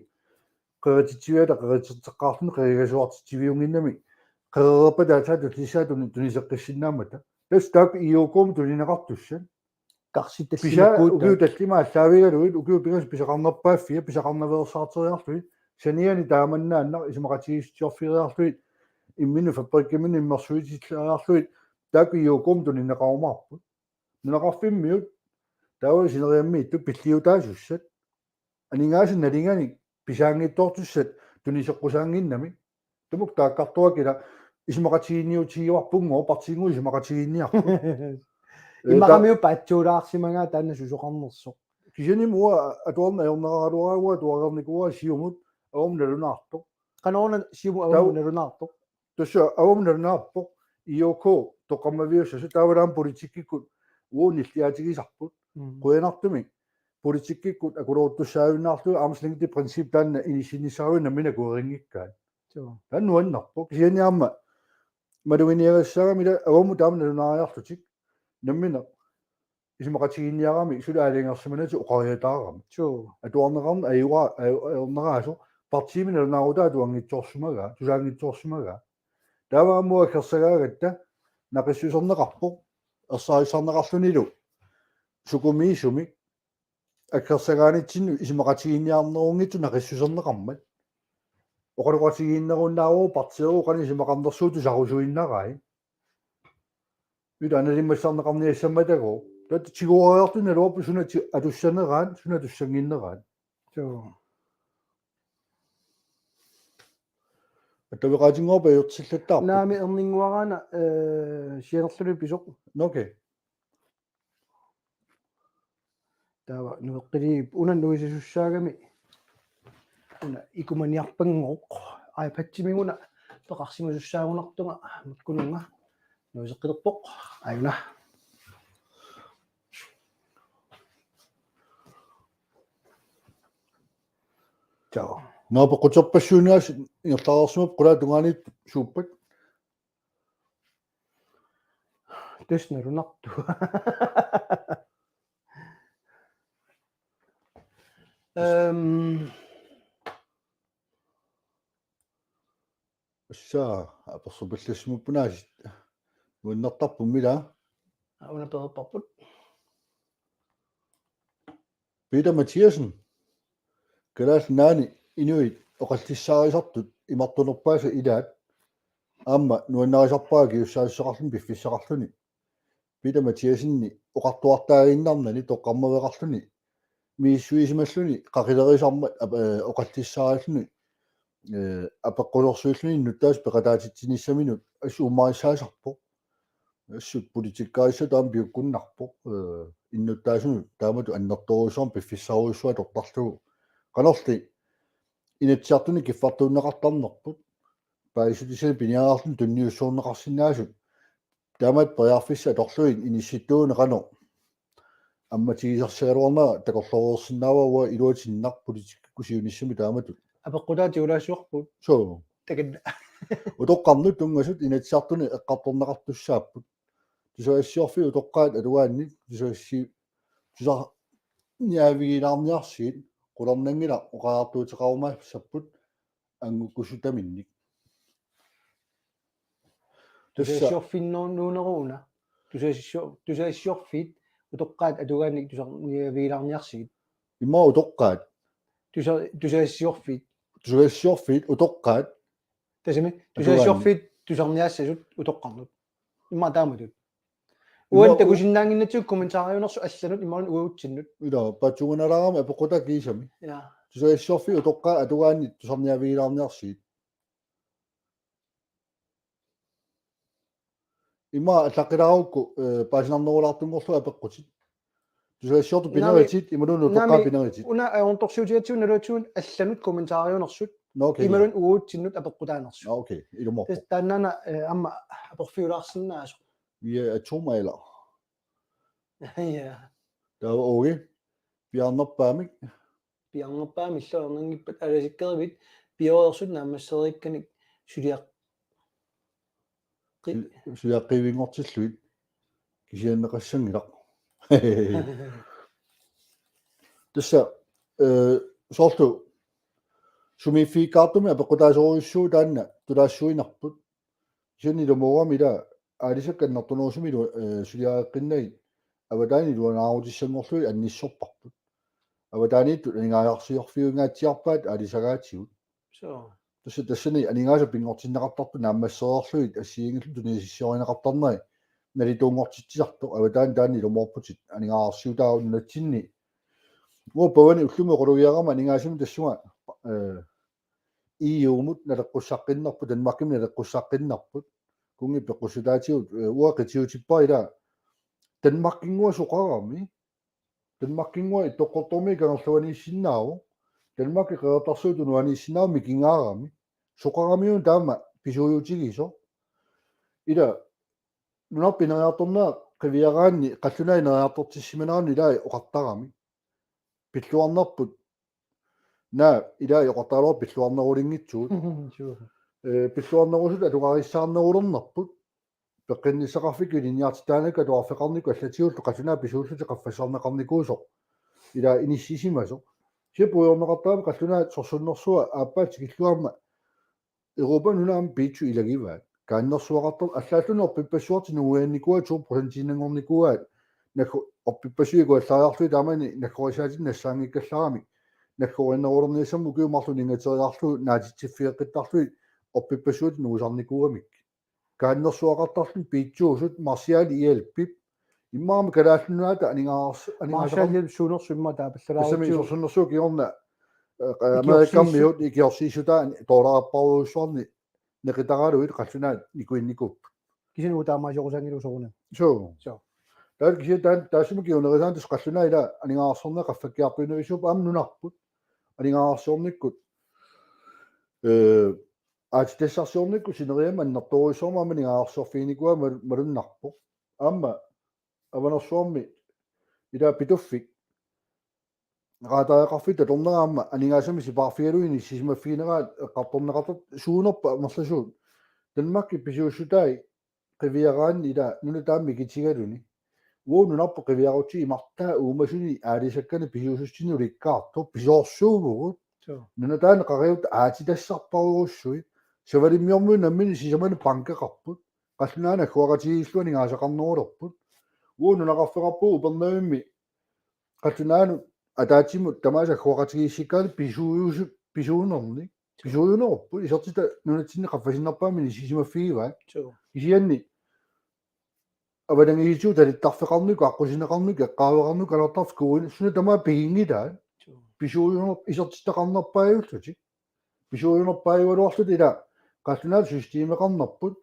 qerititsiviata qeriterteqqaarluni qerigasuartitsiviunnginnami qerereerpata aatsaat tullissaat tuni-, tuniseqqissinnaammata. Tassa taakku I O K-mut tunineqartussat. Karsit tallimat. Pisaat ukiut tallimat aallaavigalugit, ukiut pingasut pisaqarnerpaaffia, pisaqarnaveersaarteriarlugit, saniani taamannaannaq isumaqatigiissutigiiffigeriarlugit, imminnut fabrikkiminnut immersuisilleriarlugit, taakku I O K-mut tunineqarumaarput. Nunaqarfimmiut, taava sineriammiittut pilliutaasussat. Aningaasat nalinganik pisaanngitsoortussat tuniseqqusaannginnami. Tamakku taakkartuakkit ila isumaqatigiinniutigivarput, partiinngooq isumaqatigiinniarput. Ee, immaqamiut ta-, paatsuulaarsimagaa taanna susoqarnersoq. Kisianni uanga atuarneq ajorneraraluaraa, uanga atuareernikuuara Siumut avammut nalunaartoq. Qanoruna Siumut avammut taava nalunaartoq? Tassa avammut nalunaarpoq, I O K toqqammaviussasoq, taavalu aamma politikkikkut uagut nilliaatigisarput. Mm. Qujanartumik politikkikkut akuleruttussaajunnaarlugu armslængdeprincip taanna inissinnissaruit nammineq akuerinngikkaat. Suu. Taanna nuannerpoq. Kisianni aamma maluginiagassaagami ila avammut taama nalunaariarlutik nammineq isumaqatigiinniaramik suli aalajangersimanatik oqariataarami. Suu. Atuarneqarneq ajua-, aju-, ajorneraasoq partiimi nalunaarutaat atuanngitsoorsimagaa, tusaanngitsoorsimagaa. Taava aamma aggersagaagatta naqissuserneqarpoq, ersarissorneqarlunilu sukumiisumik aggersagaanitsinnut isumaqatigiinniarnerunngitsut naqissuserneqarmat. Oqaloqatigiinnerunnaavoq partiiuvoq qanoq isumaqarnersugut tusarusuinnarai. Ila analimmassarneqarniassammatagooq. Taava tiguariartut naluarput suna ti-, atussaneraat, suna atussannginneraat. Suu. Attaveqaatinngorpa ajortillattaarput. Naami erninnguaraana, eh, sianerluni pisoq. Nå, okay. Taava nueqqiliip una nuisasussaagami. Una ikumaniarpanngooq. iPad-imiguna peqarsimasussaagunartunga makkununnga nuiseqqilerpoq. Ajuna. Suu. Naapeqquterpassuunniit ingerlareersimapput qulaata tungaaniittut suuppat. Tassa nalunartoq. Øhm. Tassa apersorpallassimapput aasiit. Nuannertarpoq ila. Aa, una pereerparput. Peter Mathiassen. Kalaallit Nunaanni inuit oqallissaarisartut imartunerpaasat ilaat aamma nuannarisarpara akisussaassuseqarluni piffissaqarluni. Peter Mathiassenip oqartuartaaginnarnani toqqammaveqarluni misissuisimalluni qaqilerisarmat ap-, eh, oqallissaarilluni, eh, apeqqusersuilluni innuttaasut peqataatitsinissaminut assut uummarissaasarpoq. Assut politikkerissatut aamma piukkunnarpoq, eh, innuttaasunut taamatut annertoorujussuarmik piffissarujussuaq atortarlugu. Qanorli Inatsisartuni kiffartuunneqartarnerput. Paasissutissani piniarnerluni tunniussuunneqarsinnaasut. Taamatut periarfissat atorlugit inissittuuneq qanoq ammatigisarsigaluarnera takorloorsinnaavara uanga iluatinnaq politikkikkut siunissami taamatut. Apeqqutaat tigulaassuarput. Suu. Takanna. Utoqqarnut tunngasut Inatsisartuni eqqartorneqartussaapput. Tusagassiorfiit utoqqaat atugaannik tusagasi-, tusarniaavigilaarniarsigit qularnanngilaq oqariartuuteqarumaassapput anngukkusutaminnik. Tassa. Tusagassiorfinnuuneruuna. Tusagassio-, tusagassiorfiit utoqqaat atugaannik tusarniaavigilaarniarsigit. Immaqa utoqqaat. Tusa-, tusagassiorfiit. Tusagassiorfiit utoqqaat. Tassami, atugaannik. Tusagassiorfiit tusarniaassasut utoqqarnut. Immaqa taamatut. Uani immaqa u-, takusinnaannginnatsigu kommentaariunersut allanut imaluunniit uagutsinnut. Ila, paatsuunalaarami apeqqutaat kiisami. Ja. Tusagassiorfiit utoqqaat atugaannik tusarniaavigilaarniarsigit. Immaqa allaqqilaarukku, eh, paasinarnerulaartunngorlugu apeqqutit. Tusagassiortut naami, pineritit, imaluunniit utoqqaat naami, pineritit. Una ajornartorsiutigatsigu nalunatsigu allanut kommentaariunersut. Nå, okay, imaluunniit ja. Uagutsinnut apeqqutaanersut. Nå, okay, ilumoorpoq. Tassa taannaana, eh, aamma aporfiulaarsinnaasoq. Vi er atomaler. Ja. Taava uagut piaarnerpaamik. Piaarnerpaamik illuarnanngippat alasikkerivit pioreersut naammassereerikkanik suliaq-, qi-, su-, suliaqqivinngortillugit kisianneqassanngilaq. Tassa, eh, soorlu sumiiffigiikkaartumik apeqqutaasorujussuuvoq taanna tulaassuinerput. Kisianni ilumoorami ila aalisakkat annertunerusumik ilu-, eh, suliareqqinnagit avataani iluanaarutissanngorlugit annissorparput. Avataaniittut aningaasarsiorfiungaatsiarpaat aalisagaatigut. Suu. Tassa tassani aningaasat pinngortinneqartartut naammassereerlugit assigiinngilluinnarlugit tunisassiorineqartarneri nalituunngortitsisartoq avataani taanna ilumoorputit aningaasarsiutaavoq nunatsinni. Uanga pavani ullumi oqalugiarama aningaasanut tassunga, eh, E U-mut naleqqussaqqinnerput, Danmarkimut naleqqussaqqinnerput. Kunngit peqqussutaatigut, eh, uanga qitiutippara ila Danmarkinnguaq soqarami. Danmarkinnguaq Ittoqqortoormiit kangerluaniissinnaavoq. Danmarkip Qeqertarsuup Tunuaniissinnaavoq mikigaarami. Soqaramiuna taama pisuujutigisoq. Ila nunarput ineriartornera qiviaraanni qallunaat ineriartortissimanerannut ilai oqartarami. Pilluarnerput. Naa, ilai oqartaraluarput pilluarnerulinngitsugut. Sure. Eh, pilluarnerusut atugarissaarnerulernerput. Peqqinnissaqarfikkut ilinniartitaannakkut atuarfeqarnikkut allatigullu qallunaat pisuullutik qaffassarneqarnikuusoq. Ilaa inissisimasoq. Kisianni puigorneqartarami qallunaat sorsunnersua aappaat tikilluarmat Europa nunat aamma piitsut ilagivaat. Kaannersuaqartar-, allaalluni orpippassuartik nunguinnikuuaat to procentiinnanngornikuuaat. Nakku orpippassuit ikuallariarlugit taamani nakkorisaatit nassaanngikkallarami. Nakkorinnerulerniassammat ukiut marluk uningateriarlugu naatitsiffigeqqittarlugit orpippassuit nungusarnikuugamik. Kaannersuaqartarluni piitsuusut Marshallhjælpip. Immaqa aamma Kalaallit Nunaata aningaas-, aningaasaqar-, Marshallhjælp suunersumik immaqa taapallalaarutsigu. Tassami sorsunnersuup kingorna, eh, qa-, ikiorsiissu-, Amerikamiut ikiorsiissutaa dollareqarujussuarnik neqitaraluit qallunaat nikuinnikuupput. Kisianni uagut taamaasiorusaanngilagut soorunami. Suu. Suu. Taava kisianni taan-, taassuma kingunerisaanut tassa qallunaat ilaa aningaasarsiorneq qaffakkiartuinnavissaapput aamma nunarput. Aningaasarsiornikkut, eh, aatsitassarsiornikkut sineriammi annertoorujussuarmik aamma aningaasarsiorfiginikuuaa mal-, malunnarpoq. Aamma Avanersuarmi ilaa Pituffik qaatariaqarfiit atornerat aamma aningaasanik sipaarfigalugit inissisimaffigineraat eqqartorneqartartoq suunerpa amerlasuut. Danmarkip pisuussutai qiviaraanni ilaa nunat taama mikitigaluni. Uagut nunarput qiviarutsigu imartaa uumasuni aalisakkanik pisuussutsinik ulikkaartoq pisoorsuuvugut. Suu. Nunat taanna qariut aatsitassarparujussui. Savalimmiormiut namminneq sisamanik bankeqarput. Qallunaanut agguaqatigiillutik aningaasaqarnerulerput. Uagut nunaqarfeqarpugut Upernavimmi qallunaanut ataatsimut tamaasa agguaqatigiissikkaanni pisuujusu-, pisuunerni. Pisuujuneruppu isertitat nunatsinni qaffasinnerpaamik inissisimaffigivaat. Suu. Kisianni avalangiisigut talittarfeqarnikkut, aqqusineqarnikkut, eqqaaveqarnikkut, kalertarfik kuuin, suna tamaat piginngilaat. Suu. Pisuujuner-, isertitaqarnerpaajullutik. Pisuujunerpaajugaluarlutik ilaa qallunaat systemeqarnerput,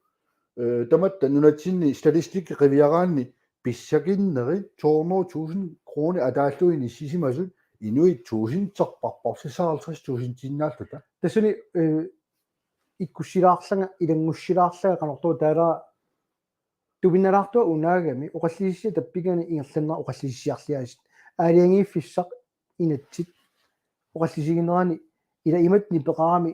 eh, tamatta nunatsinni statistikki qiviaraanni pissakinnerit to hundrede tusind kroner ataallugit inissisimasut inuit tusindterpassuit seksoghalvtreds tusindtiinnaalluta. Tassani, eh, ikkussilaarlanga, ilanngussilaarlanga qanortoq taala tupinnalaartua unaagami oqallisissiaq tappikani ingerlanneq oqallisissiarliaasiit. Aalajangiiffissaq inatsit oqallisiginerani ilaa imatut nipeqarami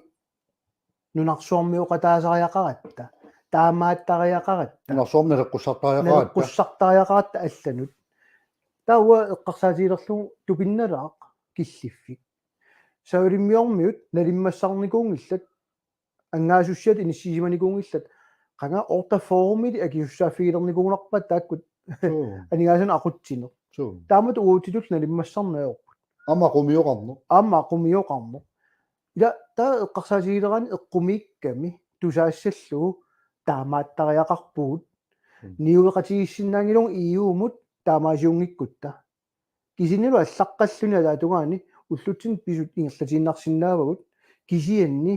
nunarsuarmioqataasariaqaratta, taamaattariaqaratta. Nunarsuarmi naleqqussartariaqaratta. Naleqqussartariaqaratta allanut. Taava eqqarsaatigilerlugu tupinnalaaq killiffik. Savalimmiormiut nalimmassarnikuunngillat, angaasussiat inissisimanikuunngillat, qanga orta formili akisussaaffigilernikuugunarpaat taakkua. Suu. Aningaasanik aqutsineq. Suu. Taamatut uagutsitut nalimmassarneq ajorput. Aamma aqumioqarneq. Aamma aqumioqarneq. Ilaa taava eqqarsaatigilerani eqqumiikkami tusaassallugu taamaattariaqarpugut. Mm. Niueqatigiissinnaanngilagut E U-mut taamaasiunngikkutta. Kisiannilu allaqqalluni ataatungaani ullutsinni pisut ingerlatiinnarsinnaavagut, kisianni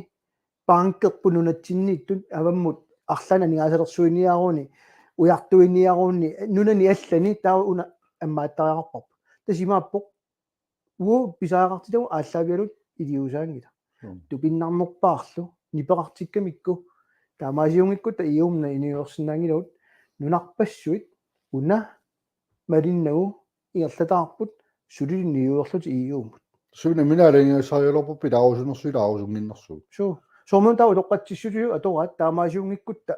bankerput nunatsinniittut avammut arlaannik aningaasalersuiniarunik, ujartuiniarunik, nunani allani taava una ammaattariaqarparput. Tassa imaappoq uagut pisariaqartitagut aallaavigalugit iliuusaanngilaq. Mm. Tupinnarnerpaarlu nipeqartikkamikku taamaasiunngikkutta E U-mut inuulersinnaanngilagut, nunarpassuit una malinnagu ingerlataarput suli niuerlutik E U-mut. Suna nammineq aalajangigassarigaluarparput ilaarusunnersuut ilaarusunnginnersugut. Suu. Soorunami taava utoqqatsissutigut atoraat taamaasiunngikkutta.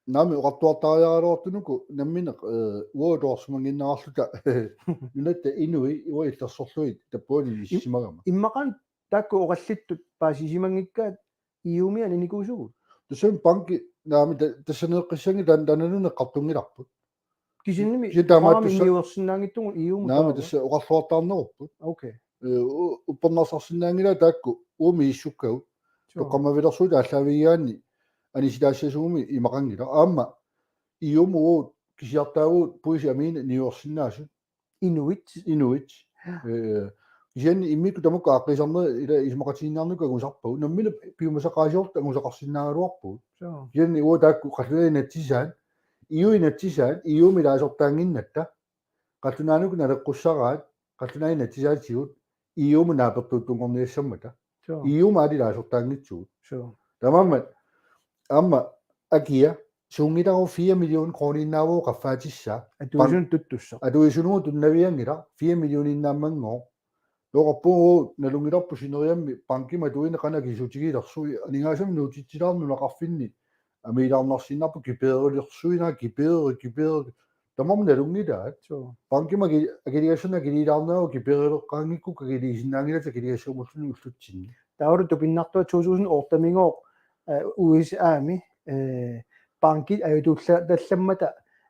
Naamik, oqartuartariaqaraluartunuku nammineq, eh, uagut atuarsimannginnerarluta nunatta inui uagut illersorlugit tappuani inissimagama. Immaqa taakku oqallittut paasisimanngikkaat E U-mi aninikuusugut. Tassami banki, naamik, ta-, tassaneeqqissanngilaq, taanna, taanna nunanut eqqartunngilarput. Kisiannimi kisianni taamaattussa-, uanga inuersinnaanngitsugut E U-mut. Naamik, taava tassa oqarluartaarnerupput. Okay. Eh, u-, uppernarsarsinnaanngilaat taakku uagut misissukkagut. Suu. Toqqammavilersuutit aallaavigigaanni anisilaassasugumik imaqanngilaq. Aamma E U-mut uagut kisiartaavugut puisit amiinnut niuersinnaasut. Inuit. Inuit. Ja. Eh, kisianni immikkut tamakku aaqqiisarnerit ila isumaqatigiinniarnikkut angusarpagut. Nammineq piumasaqaasiorluta angusaqarsinnaagaluarpugut. Suu. Kisianni uagut taakku qallunaat inatsisaat, E U inatsisaat, E U-mi ilaasortaannginnatta. Qallunaanukut naleqqussaraat, qallunaat inatsisaatigut, E U-mut naapertuuttunngorniassammata. Suu. E U-mi aali ilaasortaanngitsugut. Suu. Taamaammat, aamma akia, suunngilaq fire million kroniinnaavoq qaffaatissaa. Atuisunut tuttussaq. Atuisunut tunnavianngilaq fire millioniinnaammanngooq. Oqarpugut nalunngilarput sineriammi bankimut atuineq qanoq akisutigilersoq, aningaasanik nuutitsilaarneq nunaqarfinni amiilaarnarsinnaapput, kipeerilersuineq, kipeeri, kipeeri. Tamarmik nalunngilaat. Suu. Bankimut aki-, akiligassanik akiliilaarnerup kipeerileqqaanngikkukku akiliisinnaanngilaat akiligassagumulluunniit ullutsinni. Taavalu tupinnartua to tusind otte-migooq, øh, U S A-mi, øh, bankit ajortuullattallammata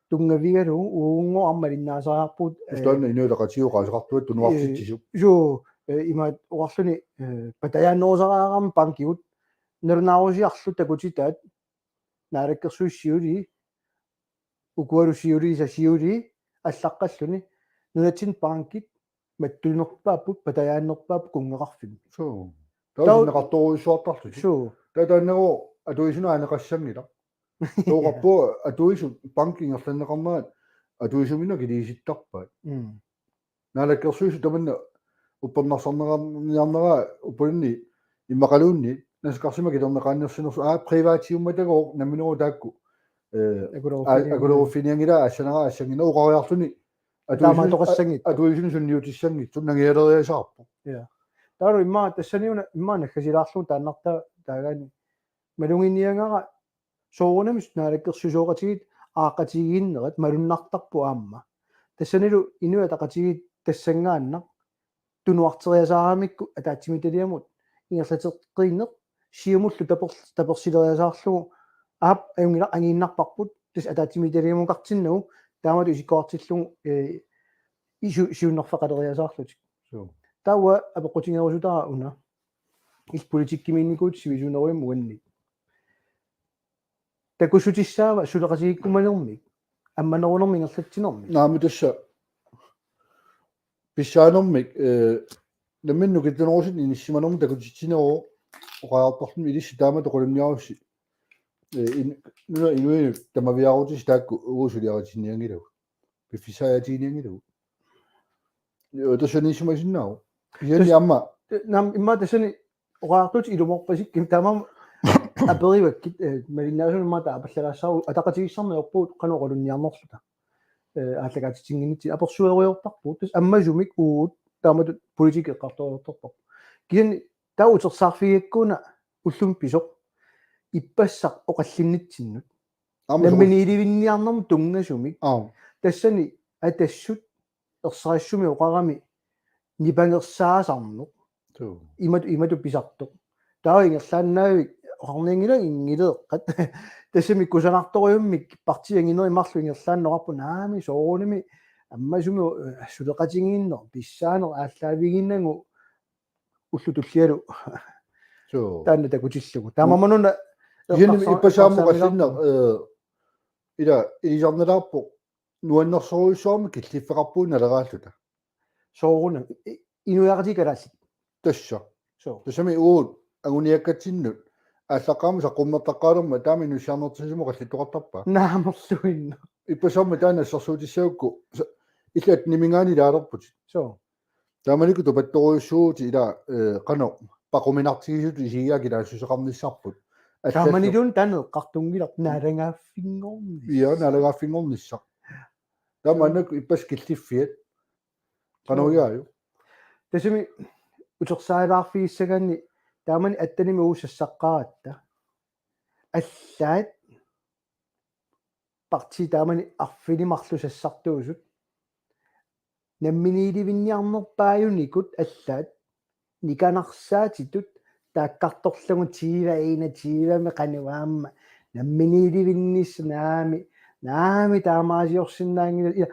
tunngavigalugu uunngooq aamma malinnaasariaqarpugut, øh, Ustaanna inuit ataqatigiit oqaaseqartuat tunuartitsisut. Suu, øh, imaattoq oqarluni, øh, patajaannerusariaqarami bankigut nalunaarusiarlu takutitaat Naalakkersuisut siulii, ukualu siulii, sa siulii, allaqqalluni, nunatsinni bankit mattunerpaapput, patajaannerpaapput kunngeqarfimmi. Suu. Tau- Tausinneqartorujussuartarlutik. Suu. Taava taannagu atuisunut aaneqassanngilaq. Oqarpugut atuisut bankit ingerlanneqarnerat atuisuminut akiliisittarpaat. Mm. Naalakkersuisut tamanna uppernarsarniarneraa uppunni immaqaluunniit naskarsimagilerneqaannersinersoq, aa, privatiummata taakku nammineq taakku, øh, Akuleruffini- akuleruffinianngilaa, assanera assanngilaq oqariarluni Taamaattoqassanngitsoq. Atuisunut sunniutissanngitsoq nangialeriasaarpoq. Ja. Taavalu immaqa tassaniuna immaqa naggasilaarlugu taannartaa taagaani maluginiagara soorunami Naalakkersuisooqatigiit aaqqatigiinnerat malunnartarpoq aamma. Tassanilu Inuit Ataqatigiit tassanngaannaq tunuarteriasaaramikku ataatsimiititaliamut ingerlateqqinneq Siumullu taper-, tapersileriasaarlugu aap ajunngilaq angiinnarparput tassa ataatsimiititaliamukartinnagu taamatut isikkoqartillugu, øh, isu-, siunnerfeqaleriasaarlutik. Suu. Taava apeqqutigerusutara una. Illit politikkimiinnikuutit sivisunerujummik uannik. Takussutissaava suleqatigiikkumanermik, ammanerunermik ingerlatsinermik? Naamik tassa pissaanermik, øh, nammineq nukittunerusumik inissimanermik takutitsineruvoq oqariartorluni ilissi taamatut qulunniarussi. Øh, in-, nunap inuinut tamaviaarutisi taakku uagut suliaritinnianngilagut. Piffissaatiginianngilagut. Jo, tassa inissimasinnaavoq. Kisianni Tassa- aamma. Naamik immaqa tassani oqariartuutit ilumoorpasikkit taamaammat aperivakkit, øh, malinnaasunut immaqa taava appallalaassavarput ataqatigiissaarneq ajorpugut qanoq oqalunniarnerluta. Øh, aallakaatitsinnginnitsinni apersuerujoortarpugut tassa ammasumik uagut taamatut politikki eqqartoreertarparput. Kisianni taava utersaarfigigakku una ullumi pisoq ippassaq oqallinnitsinnut. Aamma soqu- Namminiilivinniarnermut tunngasumik. Aap. Tassani Atassut ersarissumik oqarami nipangersaasarneq. Suu. Imat-, imatut pisartoq. Taava ingerlaannavik oqarnianngilaq inngileeqqat. Tassami kusanartorujummik partiit anginerit marluk ingerlaannaq oqarput naamik soorunami ammasumik, øh, suleqatigiinneq, pissaaneq aallaavigiinnagu ullut tullialu. Suu. Taanna takutillugu. Taamaammat una Kisianni eqqarsa-, ippassaq aamma eqqarsaatigaarput. Oqallinneq, øh, ila ilisarnalaarpoq nuannersorujussuarmik killiffeqarpugut Naleraalluta. Sooruna i-, inuiaqatigiit kalaallit. Tassa. Suu. Tassami uagut anguniakkatsinnut aallaqqaammut saqqummertaqqaalermat taama inussiarnertigisumik oqallittoqartarpaa. Naamerluinnaq. Ippassaq aamma taanna assersuutissagukku sa-, illit atteniminngaanniit ilaalerputit. Suu. Taamanikkut tupattorujussuuvutit ila, øh, qanoq paquminartigisutut isigigaat kinaassuseqarnissarput. Allallu. Taamaniluunniit taanna eqqartunngilaq naalagaaffinngornissaq. Ja, naalagaaffinngornissaq. Taamaannakkut ippassaq killiffiat. Qanoq igaajuk? Tassami utersaalaarfigissagaanni taamani attenimi uagut sassaqqaaratta. Allaat partiit taamani arfineq-marluk sassartuusut. Namminiilivinniarnerpaajunikut allaat nikanarsaatitut taakkartorlugu tyve enogtyve-mi qanoq aamma namminiilivinnissaq naamik, naamik taamaasiorsinnaanngilaq. Ila,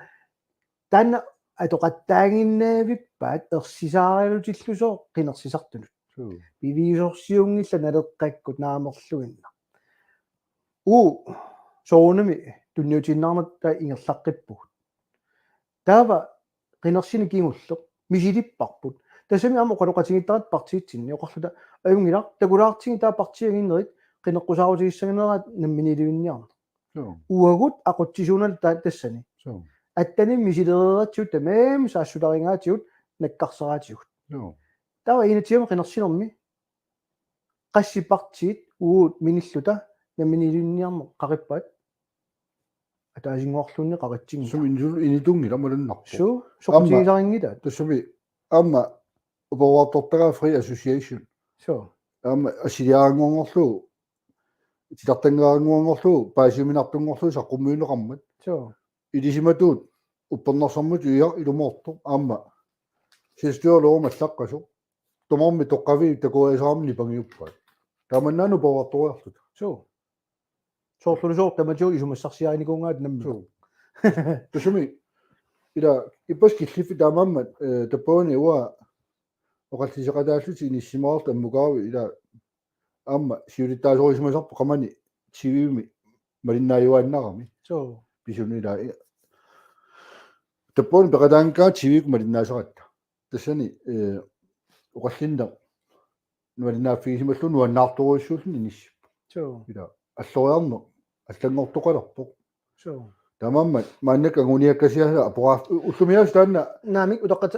taanna atoqattaaginnavippaat ersisaaralutillusooq qinersisartunut. Suu. Piviusorsiunngillat Naleqqakkut naamerluinnaq. Uagut soorunami tunniutiinnarnata ingerlaqqippugut. Taava qinersineq kingulleq misilipparput. Tassami aamma oqaloqatigiittaratta partiitsinni oqarluta ajunngilaq takulaartigit taava partiit anginerit qineqqusaarutigissaginerat namminiilivinniarneq. Suu. Uagut aqutsisuunalu ta-, tassani. Suu. Attenimi misilereeratsigu tamarmik saassulerigaatsigut nakkarseraatigut. Suu. Taava inatsimmi qinersinermi qassit partiit uagut minilluta namminiilivinniarneq qaqippaat. Ataasinnguarluunniit qaqitsinngilaq. Sumi initun-, initunngilaq malunnarpoq. Suu, soqutigisarinngilaat. Tassami aamma uparuartortagaa Free Association. Suu. Aamma assiliarannguanngorlugu, titartannguanngorlugu, paasiuminartunngorlugu saqqummiunneqarmat. Suu. Ilisimatuut uppernarsarmut uiaq ilumoortoq aamma selvstyrelovi allaqqasoq. Tamarmik toqqaviit takuaasarami nipangiuppaat. Taamannaana uparuartoriarluta. Suu. Soorlu soorlu tamatigut isumassarsiarinikuugaat nammineq. Suu. Tassami ila ippassaq killiffik taamaammat, eh, tappaani uanga oqalliseqataallutik inissisimaarluta ammukaavi ila aamma siulittaasorisimasarput qamani T V-mi malinnaajuaannarami. Suu. Pisunut ila. Tappaani peqataanngikkaangat T V-kkut malinnaassaratta. Tassani, eh, oqallinneq nuannaaffigisimalluni nuannaartorujussuulluni inissipput. Suu. Ila alloriarneq allanngortoqalerpoq. Suu. Taamaammat maannakkut anguniakkasiassat aporaaf ullumiaas taanna. Naamik utaqqat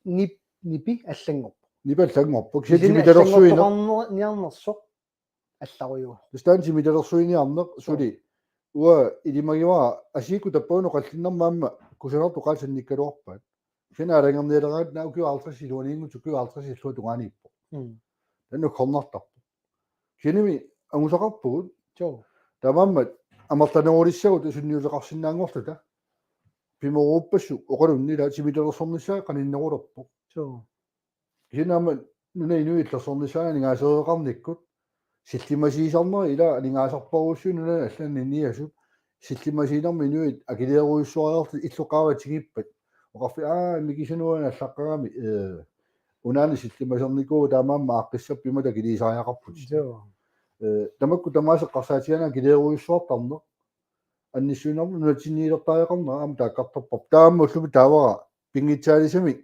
nip nipi allanngorpoq. Nipi allanngorpoq. Kisianni timitalersuineq allanngorniarnersoq allarujuuvoq. Tassa taanna timitalersuiniarneq suli. Uanga ilimagivara asiikkut tappauna oqallinnermi aamma kusanartut oqaatsit annikkaluarpaat. Kisianni aalajangernialeraangat ukiut halvtreds iluaniinnguit ukiut halvtreds illuatungaaniippoq. Mm. Taanna uggornartarpoq. Kisiannimi angusaqarpugut. Suu. Taamaammat amerlanerulissagut sunniuteqarsinnaanngorluta. Pimooruppassuk oqalunni ila timitalersornissaa qaninnerulerpoq. Suu. Kisianni aamma nunap inui illersornissaanut aningaasereeqarnikkut. Sillimmasiisarneq ila aningaasarparujussuit nunani allani inuiaat. Sillimmasiinermi inuit akiliilerujussuariarlutik illoqarfiit tigippat. Oqarfiit aa Mikisat nuann' allaqqagami, eh, unaani sillimmasernikuuvoq taamaammat aaqqissapput imatut akiliisariaqarputit. Suu. Eh, tamakku tamaasa eqqarsaatigaanni akiliilerujussuartarneq. Annissuinnarmut nunatsinniilertariaqarneq aamma taakkartorparput. Taamaammat ullumi taavara pinngitsaalisamik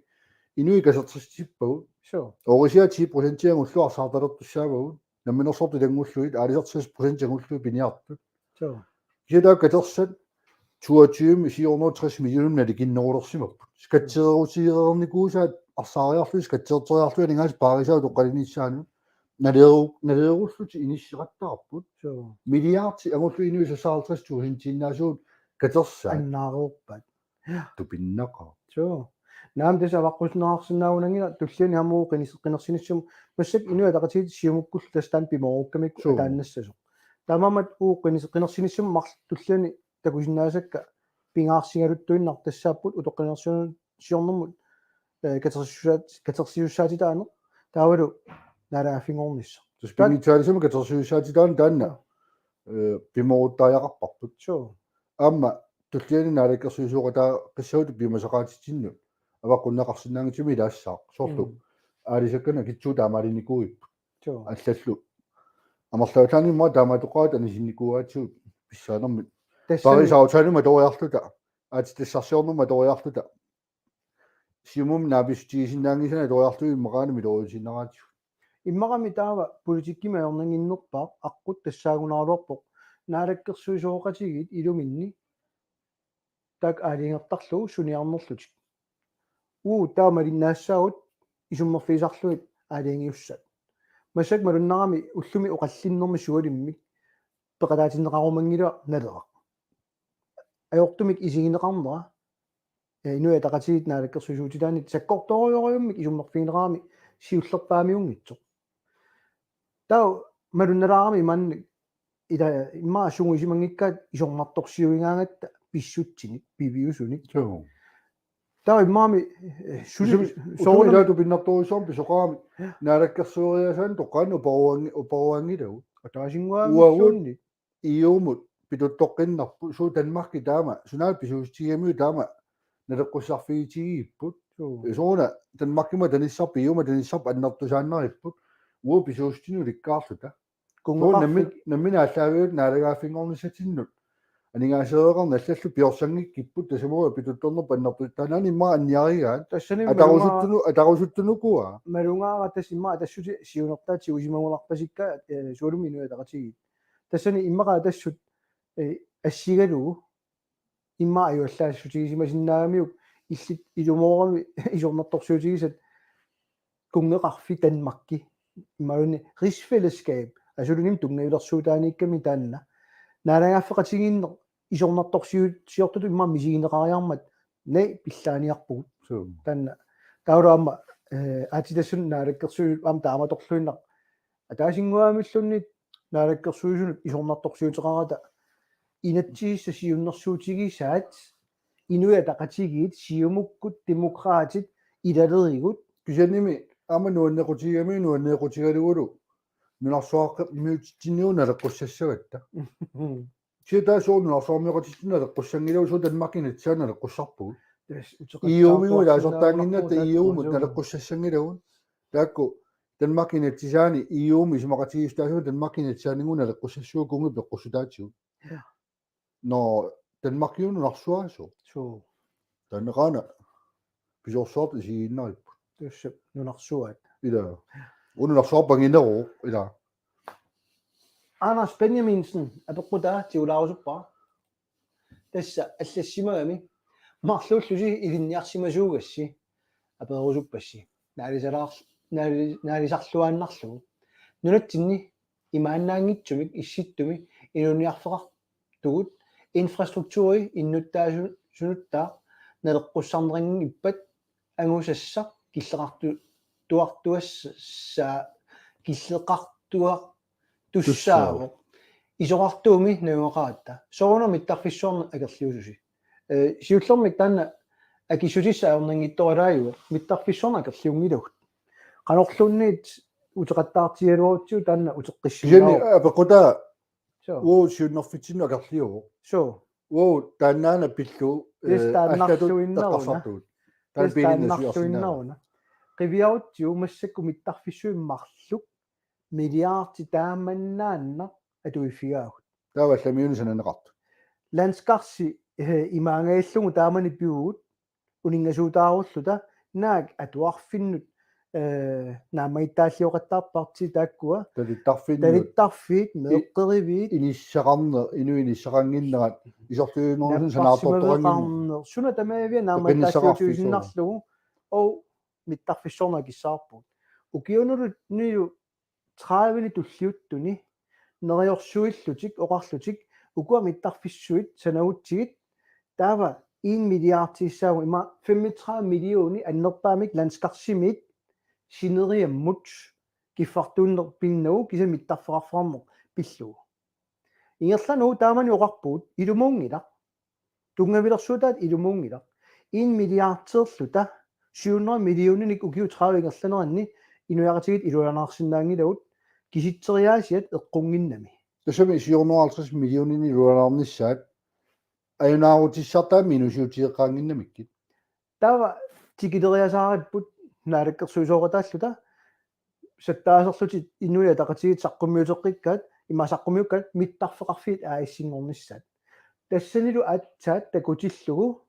inuit katertitsippagut. Suu. Oorisiat ti procent angullugu arsaartalertussaavagut. Namminersortut ilanngullugit aalisartut tres procent angullugu piniartut. Suu. Kisianni taakku katersat toogtyve fire hundrede og tres millioner nalikinnerulersimapput. Skatteerutigereernikuusaat arsaariarlugit skatteerteriarlugit aningaasat paarisaat utoqqalinissaanut. Naleeru-, naleerullutik inisseqattaarput. Suu. Milliardi angullugu inuit seksoghalvtreds tusindinnaasugut katersaat. Annaareerpaat. Tupinnaqaaq. Suu. Naamik tassa avaqqusneqarsinnaagunanngilaq tulliani aamma uagut qinis-, qinersinissamut massakkut Inuit Ataqatigiit Siumukkullu tassa taanna pimoorukkamikku. Suu. Ataannassasoq. Taamaammat uagut qinis-, qinersinissamut marluk tulliani takusinnaasakka pingaarsigaluttuinnartut tassaapput utoqqalinersiornermut, eh, katersisussaat-, katersisussaatitaaneq taavalu naalagaaffinngornissaq. Tassa pinngitsaalisamik katersisussaatitaaneq taanna, eh, pimooruttariaqarparput. Suu. Aamma tulliani naalakkersuisooqataaqqissagutsigu piumasaqaatitsinnut avaqqunneqarsinnaanngitsumik ilaassaaq. Soorlu. Mm. Aalisakkanik akitsuut taamaalinnikuuipput. Suu. Allallu. Amerlavallaanngimmat taamaattoqaratta anisinnikuugatsigu pissaanermit. Tassami. Parisaftale atoriarluta. Aatsitassarsiornermut atoriarluta. Siumumi naapitsutigisinnaanngisaannik atoriarlugit immaqaana miloriusinnaraatigut. Immaqami taava politikkimi ajornannginnerpaaq aqqut tassaagunaraluarpoq naalakkersuisooqatigiit iluminni taakku aalajangertarlugu suniarnerlutik. Uagut taava malinnaassaagut isummerfigisarlugit aalajangiussat. Massakkut malunnarami ullumi oqallinnermi sualimmik peqataatinneqarumanngilaq Naleraq. Ajortumik isigineqarnera, eh, Inuit Ataqatigiit naalakkersuisuutitaanit sakkortoorujorujummik isummerfigineqarami siullerpaamiunngitsoq. Taava malunnalaarami imaanni ila immaqa sungiusimanngikkaat isornartorsiuigaangatta pissutsinik, piviusunik. Suu. Taava immaqami, eh, suli-, usumilaatu pinnartorujussuarmik pisoqarami. Ja. Naalakkersueriaasaanni toqqaannaq uparuanngi-, uparuanngilagut. Ataasinnguamilluunniit. Uagut E U-mut pituttoqqinnarput, suu Danmarki taama, sunaana pisuussutigigamiuk taama, naleqqussarfigitigigipput. Suu. Sooruna Danmarkimut atanissarput, E U-mut atanissarput annertusaannaripput, uagut pisuussutinik ulikkaarluta. Suu nammi-, kunngeqarfik. Nammineq aallaavigaluta naalagaaffinngornissatinnut. Aningaasereeqarneq allallu piorsanngikkippat tassunga pituttornerput annertut. Taannaani immaqa anniarigaat. Tassani atarusuttunu-, malungaa-, atarusuttunukua. Malugaara tassa immaqa tassuti siunertaat tigusimagunarpasikka, eh, sualummik Inuit Ataqatigiit. Tassani immaqa tassut, eh, assigalugu immaqa ajuallaassutigisimasinnaagamiuk illit ilumoorami isornartorsiutigisat kunngeqarfik Danmarki. Imaluunniit rigsfællesskab. Asulunimi tunngavilersuutaaniikkami taanna. Naalagaaffeqatigiinneq isornartorsiortutut immaqa misigineqariarmat, ne, pillaaniarpugut. Suu. Taanna taavalu aamma, eh, aatsitassat naalakkersuisut aamma taamatorluinnaq ataasinnguamilluunniit naalakkersuisunut isornartorsiuteqarata inatsisissaq siunnersuutigisaat Inuit Ataqatigiit, Siumukkut, Demokraatit, Ilalerigut. Kisiannimi aamma nuannequtigigamiuk nuannequtigalugulu nunarsuarmiutitsinnigut naleqqussassagatta. Kisianni taava soorlu nunarsuarmioqatitsinnut naleqqussanngilaq, soorlu Danmarkip inatsisaanut naleqqussarpugut. Tassa E U-migut uteqattaartoqarsinnaanngilaq ilaasortaannginnatta taakku E U-mut suu. Naleqqussassanngilagut. Taakku Danmarkip inatsisaani E U-mut isumaqatigiissutaasut Danmarkip inatsisaaninnguit naleqqussassavagut, kunngit peqqussutaatigut. Ja. Nå, Danmarkiuna nunarsuaasoq. Suu. Taanna qaana pisorsuartut isigiinnaripput. Tassa nunarsuaat. Ila. Una nunarsuarput angineruvoq, ila. Anders Benjaminsen apeqqutaa tigulaarusuppara. Tassa allassimagami: Marluullusi ilinniarsimasuugassi? Apererusuppassi: Naalisalaar-, naali-, naalisarluaannarlugu. Nunatsinni imaannaanngitsumik issittumi inuuniarfeqartugut infrastrukturi innuttaasu-, sunuttaaq naleqqussarneqanngippat angusassaq killeqartu-, tuartuassaa-, killeqartuartussaavoq. Isorartuumi najugaqaratta. Soorunami mittarfissuarnut akerliususi. Eh, siullermik taanna akissutissaq ajornanngitsoralaajuvoq, mittarfissuarnut akerliunngilagut. Qanorluunniit uteqattaartigigaluarutsigu taanna Kisianni uteqqissinnaavoq. apeqqutaa Suu. Uagut siunnerfitsinnut akerliuvoq. Suu. Uagut taannaana pillugu, Tassa eh, taannarluinnaruna. allatut eqqarsartugut. Taanna Tassa piilinnaasiorsinnaavoq. Taannarluinnaruna. Qiviarutsigu massakkut mittarfissuit marluk milliardi taamannaannaq atuiffigaagut. Taava allamiunut sananeqartut. Landskarsi, eh, imaangajallugu taamani pivugut, uninngasuutaarulluta, naak atuarfinnut, eh, naammagittaalioqattaarparsi taakkua. Talittarfinnut. Talittarfiit, meeqqeriviit. Inissaqarneq, inuit inissaqannginnerat, isorliuinerusumik sanaartortoqannginneq. Napparsimaveqarneq. Suna tamarmik aamma Peqqinnissaqarfiit suuna. Oq mittarfissuarnut akissavarput. Ukiunullu nilu tredive tulliuttuni neriorsuillutik oqarlutik ukua mittarfissuit sanagutsigit, taava en milliardissaagut, ima femogtredive millionit annerpaamik Landskarsimiit sineriammut kiffartuunneq pinnagu kisianni mittarfeqarfeqarneq pillugu. Ingerlaannaq taamani oqarpugut ilumuunngilaq. Tunngavilersuutaat ilumuunngilaq. En milliardeerluta syv hundrede millioninik ukiut tredive ingerlaneranni inuiaqatigiit iluanaarsinnaanngilagut kisitseriaasiat eqqunnginnami. Tassami syv hundrede og halvtreds millioninik iluanaarnissaat ajunaarutissartaammi inuussutigeqqaannginnamikkit. Taava tikileriasaaripput naalakkersuisooqataalluta sattaaserlutik Inuit Ataqatigiit saqqummiuteqqikkaat, ima saqqummiukkaat mittarfeqarfiit A/S-inngornissaat. Tassanilu aatsaat takutillugu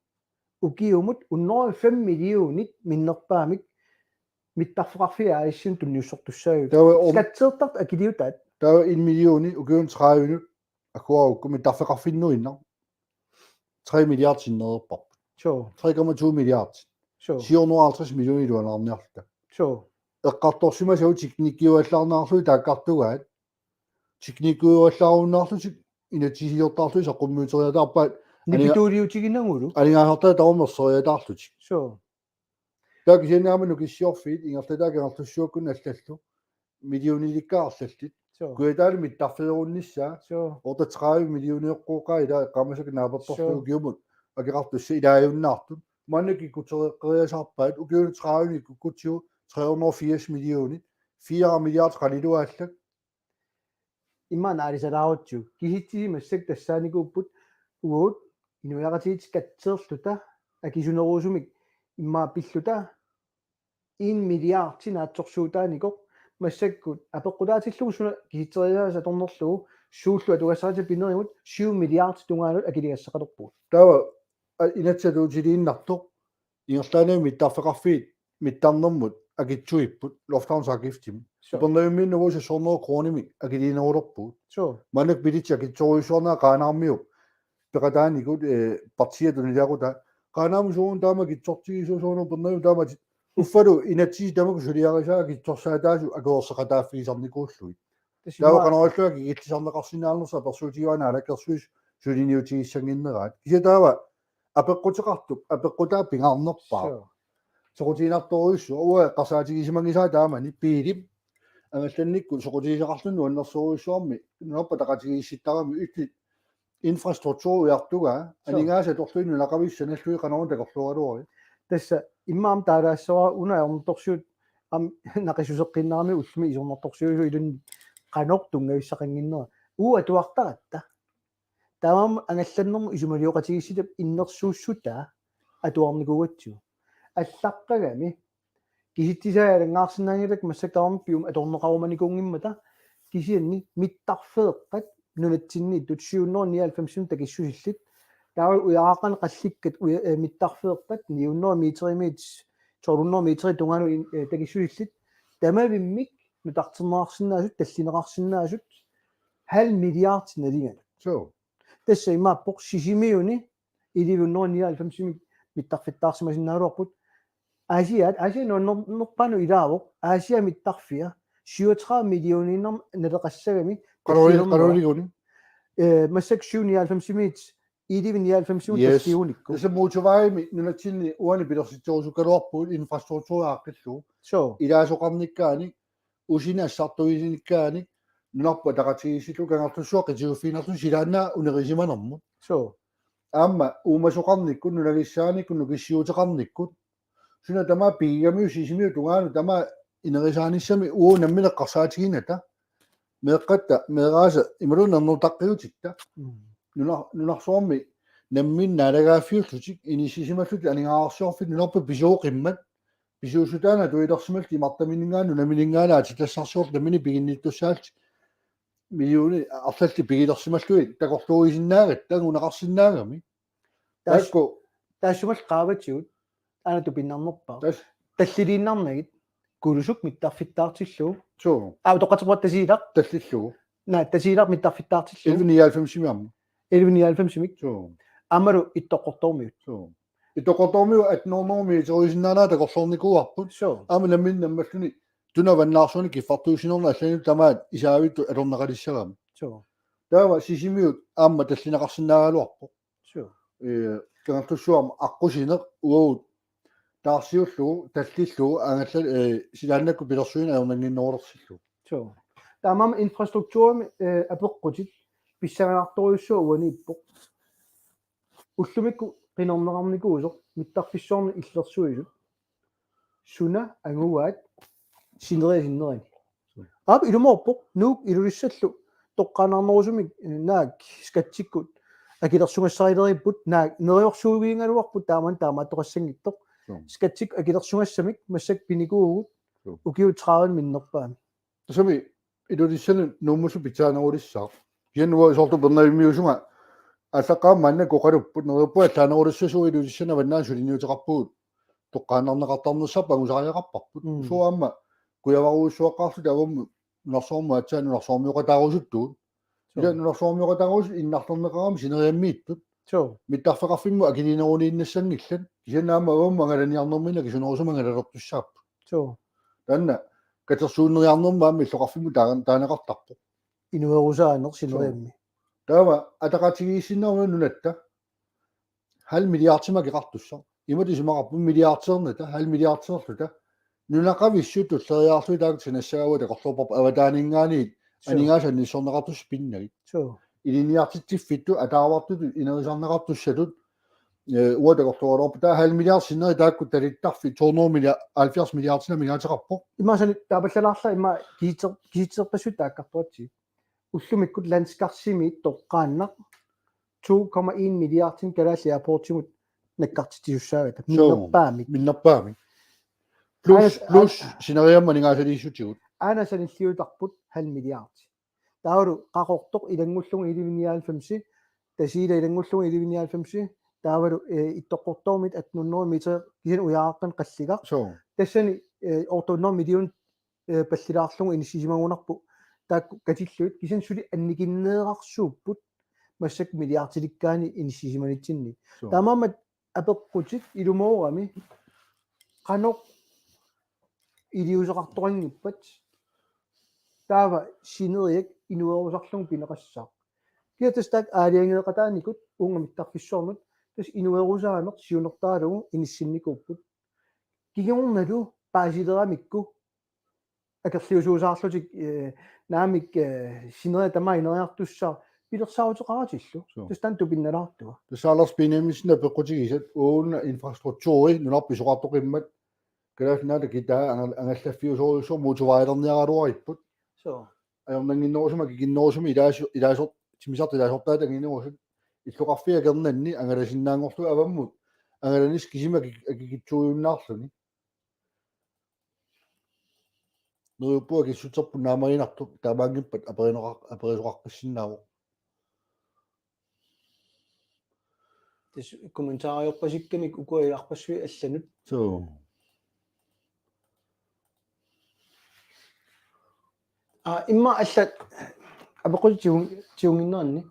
ukiumut hundrede og fem millionit minnerpaamik mittarfeqarfiit A/S-inut tunniussortussaapput. Taava om- Skatteertartut akiliutaat. Taava en millioni ukiunut tredivenut akuarukku mittarfeqarfinnuinnaq. Tre milliard sinnereerparput. Suu. Tre komma to milliard. Suu. Syv hundrede og halvtreds millioner iluanaarniarluta. Suu. Eqqartorsimasagut teknikkiuallaarniarlugit taakkartugaat. Teknikkiuallaarunnaarlutik inatsisiliortarlugit saqqummiuteriataarpaat. Nipituuliutiginagulu. Aningaasartai tamarmik erseriataarlutik. Suu. Taava kisianni aamma Nukissiorfiit ingerlataat Kangerlussuakkunni allallu millionilikkaat arlallit. Suu. Kujataalu mittarfeerunnissaa. Suu. Otteogtredive millioneqqooqaat ila eqqaamasakka naapertorlugu Suu. Ukiumut akeqartussat ilaajunnaartut. Maanna kikkutereqqeriasaarpaat ukiunut tredivenut kikkutsigu tre hundrede og firs millionit. Fire milliard qaliluaallak. Immaqa naalisaraarutsigu. Kisitsisit massakkut tassaanikuupput uagut inuiaqatigiit skatteerluta akisunerusumik immaqa pilluta en milliard naatsorsuutaanikoq massakkut apeqqutaatillugu suna kisitseriaaseq atornerlugu suullu atugassaratik pinerigut syv milliard tungaanut akiligassaqalerpugut. Taava a-, inatsisiliinnartoq ingerlaannaq mittarfeqarfiit mittarnermut akitsuipput lufthavnsafgiftimi. Suu. Upernavimmiinnut seks hundrede kronimik akiliinerulerpugut. Suu. Maannakkut billetsit akitsorujussuarnerat Qaanaarmiut peqataanikut, eh, partiiat tuniliaqutaa. Qaanaarmi suugun taama akitsortigisoq suugun Upernavimmi taama uffalu inatsisit tamakku suliarisaat akitsorsaataasut akuerseqataaffigisarnikuullugit. Taava qanorluunniit kikillisarneqarsinnaanersoq apersuutigaara naalakkersuisut suliniutigissannginneraat. Kisianni taava apeqquteqartup, apeqqutaa pingaarnerpaaq. Sure. Soqutiginartorujussuaq, uanga eqqarsaatigisimanngilanga taamani, biilip angallannikkut soqutigisaqarluni nuannersorujussuarmi, nunarput ataqatigiissittarami, illit infrastruktur ujartugaa, Sure. aningaasat atorlugit nunaqavissat sanallugit qanoruna takorluugaluarit. Tassa immaqa aamma taalaassavara una ajornartorsiut aamma naqissuseqqiinnarami ullumi isornartorsiuisoq iluanni qanoq tunngavissaqannginnera. Uagut atuartaratta. Taamaammat angallannermut isumalioqatigiissitap innersuussutaa atuarnikuugatsigu. Allaqqagami kisitsisaa alanngaarsinnaanngilakka, massakkut tamarmik piumasut atorneqarumanikuunngimmata, kisianni mittarfeeqqat nunatsinniittut syv hundrede nioghalvfemsimik takissusillit. Taava ujaraaqqat qallikkat uja-, eh, mittarfeeqqat ni hundrede meterimiit tolv hundrede meterit tungaanut in-, eh, takissusillit. Tamavimmik nutarterneqarsinnaasut, tallineqarsinnaasut halv milliard nalinganut. Sure. Tassa imaappoq Sisimiuni elleve hundrede nioghalvfemsimik mittarfittaarsimasinnaajuarput. Aasiaat, Aasiaat nuannernerpaanut ilaavoq, Aasiaat mittarfia syvogtredive millioniinnarmik naleqassagami. Qalori-, Tallilerneq. Qaloriligunik. Eh, massakkut syv nioghalvfemsimit elleve nioghalvfemsimut Yes. talliunikku. Tassa motorvejimi nunatsinni uani pilersitserusukkaluarpugut infrastruktur aaqqillugu. Sure. Ilaasoqarnikkaanik, usinik assartuinikkaannik, nunarput ataqatigiissillugu, Kangerlussuaq qitiuffiginerlugu, silaannaap unerisimanermut. Sure. Aamma uumasoqarnikkut, nunagissaannikkut, nukissiuuteqarnikkut. Suna tamaat pigigamiuk Sisimiut tungaanut tamaat inerisaanissami, uagut nammineq eqqarsaatiginata. Meeqqatta, meeraasa, imaluunniit nernuutaqqiutitta. Mm. Nuna-, nunarsuarmi namminneq naalagaaffiullutik inissisimallutik aningaasarsiorfiit, nunarput pisuuqimmat, pisuussutaannik atuilersimallutik, imartaminngaanniit nunaminngaanniit aatsitassarsiorlutik, nammineq piginnittussaallutik, millionit arlallit pigilersimallugit takorluuisinnaagatta, anguneqarsinnaagami. Taas-, Taakku. Taassumalu qaavatigut aana tupinnarnerpaaq. Tassa. Talliliinnarnagit Kulusuk mittarfittaartillugu. Sure. Aa, utoqqatserpunga Tasiilaq. Tallilerlugu. Naa, Tasiilaq mittarfittaartillugu. Elleve nioghalvfemsimi aamma. Elleve nioghalvfemsimik. Sure. Aammalu Ittoqqortoormiut. Sure. Ittoqqortoormiut atten hundrede meteriusinnaanera takorloornikuuarput. Sure. Aamma nammineq nammalluni tuna avannaarsuani kiffartuussinermi allani tamaat isaavittut atorneqalissagami. Sure. Taava Sisimiut aamma tallineqarsinnaagaluarpoq. Sure. Eh, Kangerlussuarmi aqqusineq uagut taarsiullugu, tallillugu, angalla-, eh, silaannakkut pilersuineq ajornannginnerulersillugu. Sure. Taamaammat infrastrukturimi, eh, apeqqutit pissanganartorujussuaq uaniippoq. Ullumikkut qinerneqarnikuusoq mittarfissuarnut illersuisut. Suna angugaat sineriak sinnerani. Aap, ilumoorpoq, Nuuk Ilulissallu toqqaannarnerusumik, eh, naak skatsikkut akilersugassarilereerput, naak neriorsuugigaluarput taamani taamaattoqassanngitsoq. Sure. Skatsikkut akilersugassamik massakkut pinikuuvugut, Sure. Ukiut tredive minnerpaamik. Tassami Ilulissani Nuummussaq pitsaanerulissaaq. Kisianni uanga soorlu Upernavimmiusunga aallaqqaammut maannakkut oqalupput, neriuppunga allaanerulissasugut Ilulissani Avannaani suliniuteqarpugut toqqaannarneqartarnissarput angusariaqarparput. Mm. Uagut aamma kujavarujussuaqqaarluta avammut nunarsuarmut aatsaat nunarsuarmioqataarusuttugut. Ila Sure. nunarsuarmioqataarusut innarlerneqarami sineriammiittut. Sure. Mittarfeqarfimmut akiliineruniinnassanngillat. Kisianni aamma avammut angalaniarnerminni akisunerusumik angalalertussaapput. Sure. Taanna katersuunneriarnermut aamma illoqarfimmut taan-, taaneqartarpoq. Inuerusaaneq sineriammi. Taava ataqatigiissinnaaneq nunatta halv milliardimik akeqartussaq. Imatut isumaqarput milliardeernata, halv milliardeerluta. Nunaqavissut tulleriiaarlugit taakku sanassagaat takorloorparput avataaninngaanniit. Sure. Aningaasat anissorneqartussat pinnagit. Sure. Ilinniartitsiffittut, ataavartutut, inerisarneqartussatut, eh, uanga takorluugaluarpoq. Taava halv milliard sinneri taakku talittarfik to hundrede milliard, halvfjerds milliardinik amigaateqarpoq. Imaassanik taapallalaarlanga ima kisitser-, kisitserpassui taakkartuatsi. Ullumikkut landskarsimit toqqaannaq to komma en milliardinik Kalaallit Airportsimut nakkartitsisussaavat. Sure. Minnerpaamik. Minnerpaamik. Plus, Aana-, plus aana- sineriammi aningaasaliissutigut. Aana sanilliutarput halv milliard. Taavalu Qaqortoq ilanngullugu elleve nioghalvfemsi, Tasiilaq ilanngullugu elleve nioghalvfemsi, taavalu, eh, Ittoqqortoormiit atten hundrede meter, kisianni ujaraaqqat qallikkat. Sure. Tassani, eh, otte hundrede million, eh, pallilaarlugu inissisimagunarpoq. Taakku katillugit, kisianni suli annikinneerarsuupput massakkut milliardilikkaanni inissisimanitsinni. Sure. Taamaammat apeqqutit ilumoorami qanoq iliuuseqartoqanngippat, taava sineriak inuerusarlugu pineqassaaq. Kiatastak aalajangeeqataanikut uunga mittarfissuarnut tassa inuerusaaneq siunertaralugu inissinnikuupput. Kingornalu paasileramikku akerliusuusaarlutik, eh, naamik, eh, sineriak tamaat ineriartussaq pilersaaruteqaratillu. Suu. Tassa taanna tupinnalaartua. Tassa Lars Benjaminsen apeqqutigisat uunga infrastrukturi nunarput pisoqartoqimmat Kalaallit Nunaata kitaa angal-, angallaffiusorujussuaq motorvejlerniaraluaripput. Suu. Ajornannginnerusumik akikinnerusumik ilaasu-, ilaasor-, timmisartut ilaasortaat anginerusut illoqarfiit akornanni angalasinnaanngorlugit avammut angalanissaq kisimi aki-, akikitsuujunnaarluni. Neriuppunga akissutserput naammaginartoq taamaanngippat aperineqar-, aperisoqaqqissinnaavoq. Tassa kommentaariorpasikkamik ukua ilarpassui allanut. Suu. Aa, immaqa allat apeqqutit tigu-, tigunnginneranni,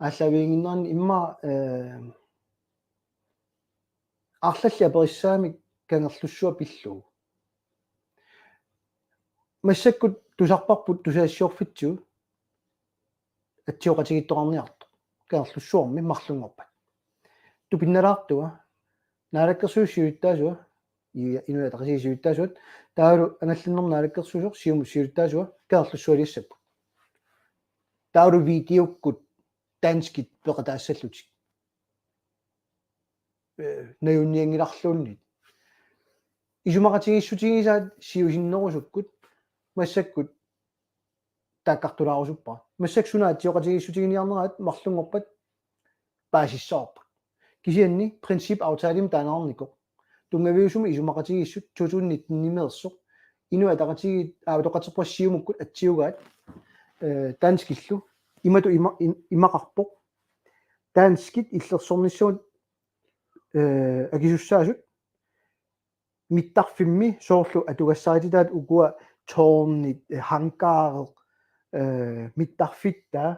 aallaaviginnginneranni immaqa, eh, arlallit aperissagamik Kangerlussuaq pillugu. Massakkut tusarparput tusagassiorfitsigut atsioqatigiittoqarniartoq Kangerlussuarmi marlunngorpat. Tupinnalaartua, Naalakkersuisut siulittaasuat, i-, Inuit Ataqatigiit siulittaasuat, taavalu angallannermut naalakkersuisoq Siumut siulittaasuat Kangerlussualiassapput. Taavalu videokkut danskit peqataassallutik. Eh, najunnianngilarluunniit. Isumaqatigiissutigisaat siusinnerusukkut massakkut taakkartulaarusuppara. Massakkut suna atsioqatigiissutiginiarneraat marlunngorpat paasissavarput. Kisianni principaftalemi taaneqarnikoq. Tunngaviusumik isumaqatigiissut to tusind nitten-imeersoq. Inuit Ataqatigiit aamma toqqarterput Siumukkut atsiugaat, eh, danskillu. Imatut ima-, im-, imaqarpoq. Danskit illersornissamut, eh, akisussaasut mittarfimmi soorlu atugassarititaat ukua tårnit, eh, hangarit, eh, mittarfittaa.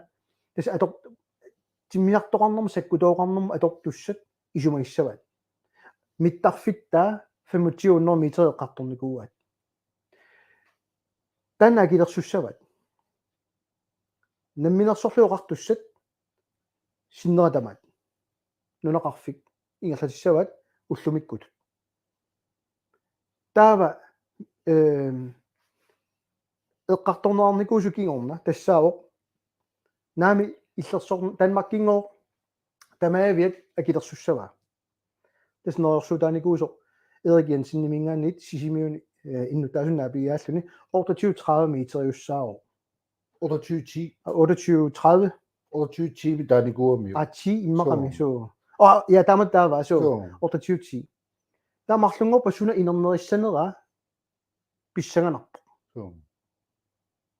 Tassa ator-, timmisartoqarnermut sakkutooqarnermut atortussat isumagissavaat. Mittarfittaa femogtyve hundrede meter eqqartornikuuaat. Taanna akilersussavaat. Namminersorlutik oqartussat sinnera tamaat. Nunaqarfik ingerlatissavaat ullumikkut. Taava, ehm, eqqartorneqarnikuusoq kingorna tassaavoq naamik illersor-, Danmarkinngooq tamaaviat akilersussavaa. Tassa neriorsuutaanikuusoq Erik Jenseniminngaanniit Sisimiuni, eh, innuttaasunut naapigigaalluni otteogtyve tredive meteriussaavoq. Otteogtyve ti. Aa, otteogtyve tredive. Otteogtyve ti taanikuugamik. Aa, ti immaqami. Suu. Suu. Aa, ja, taama taava, suu. Suu. Otteogtyve ti. Taava marlunngorpat suna inernerissaneraa pissanganarpoq. Suu.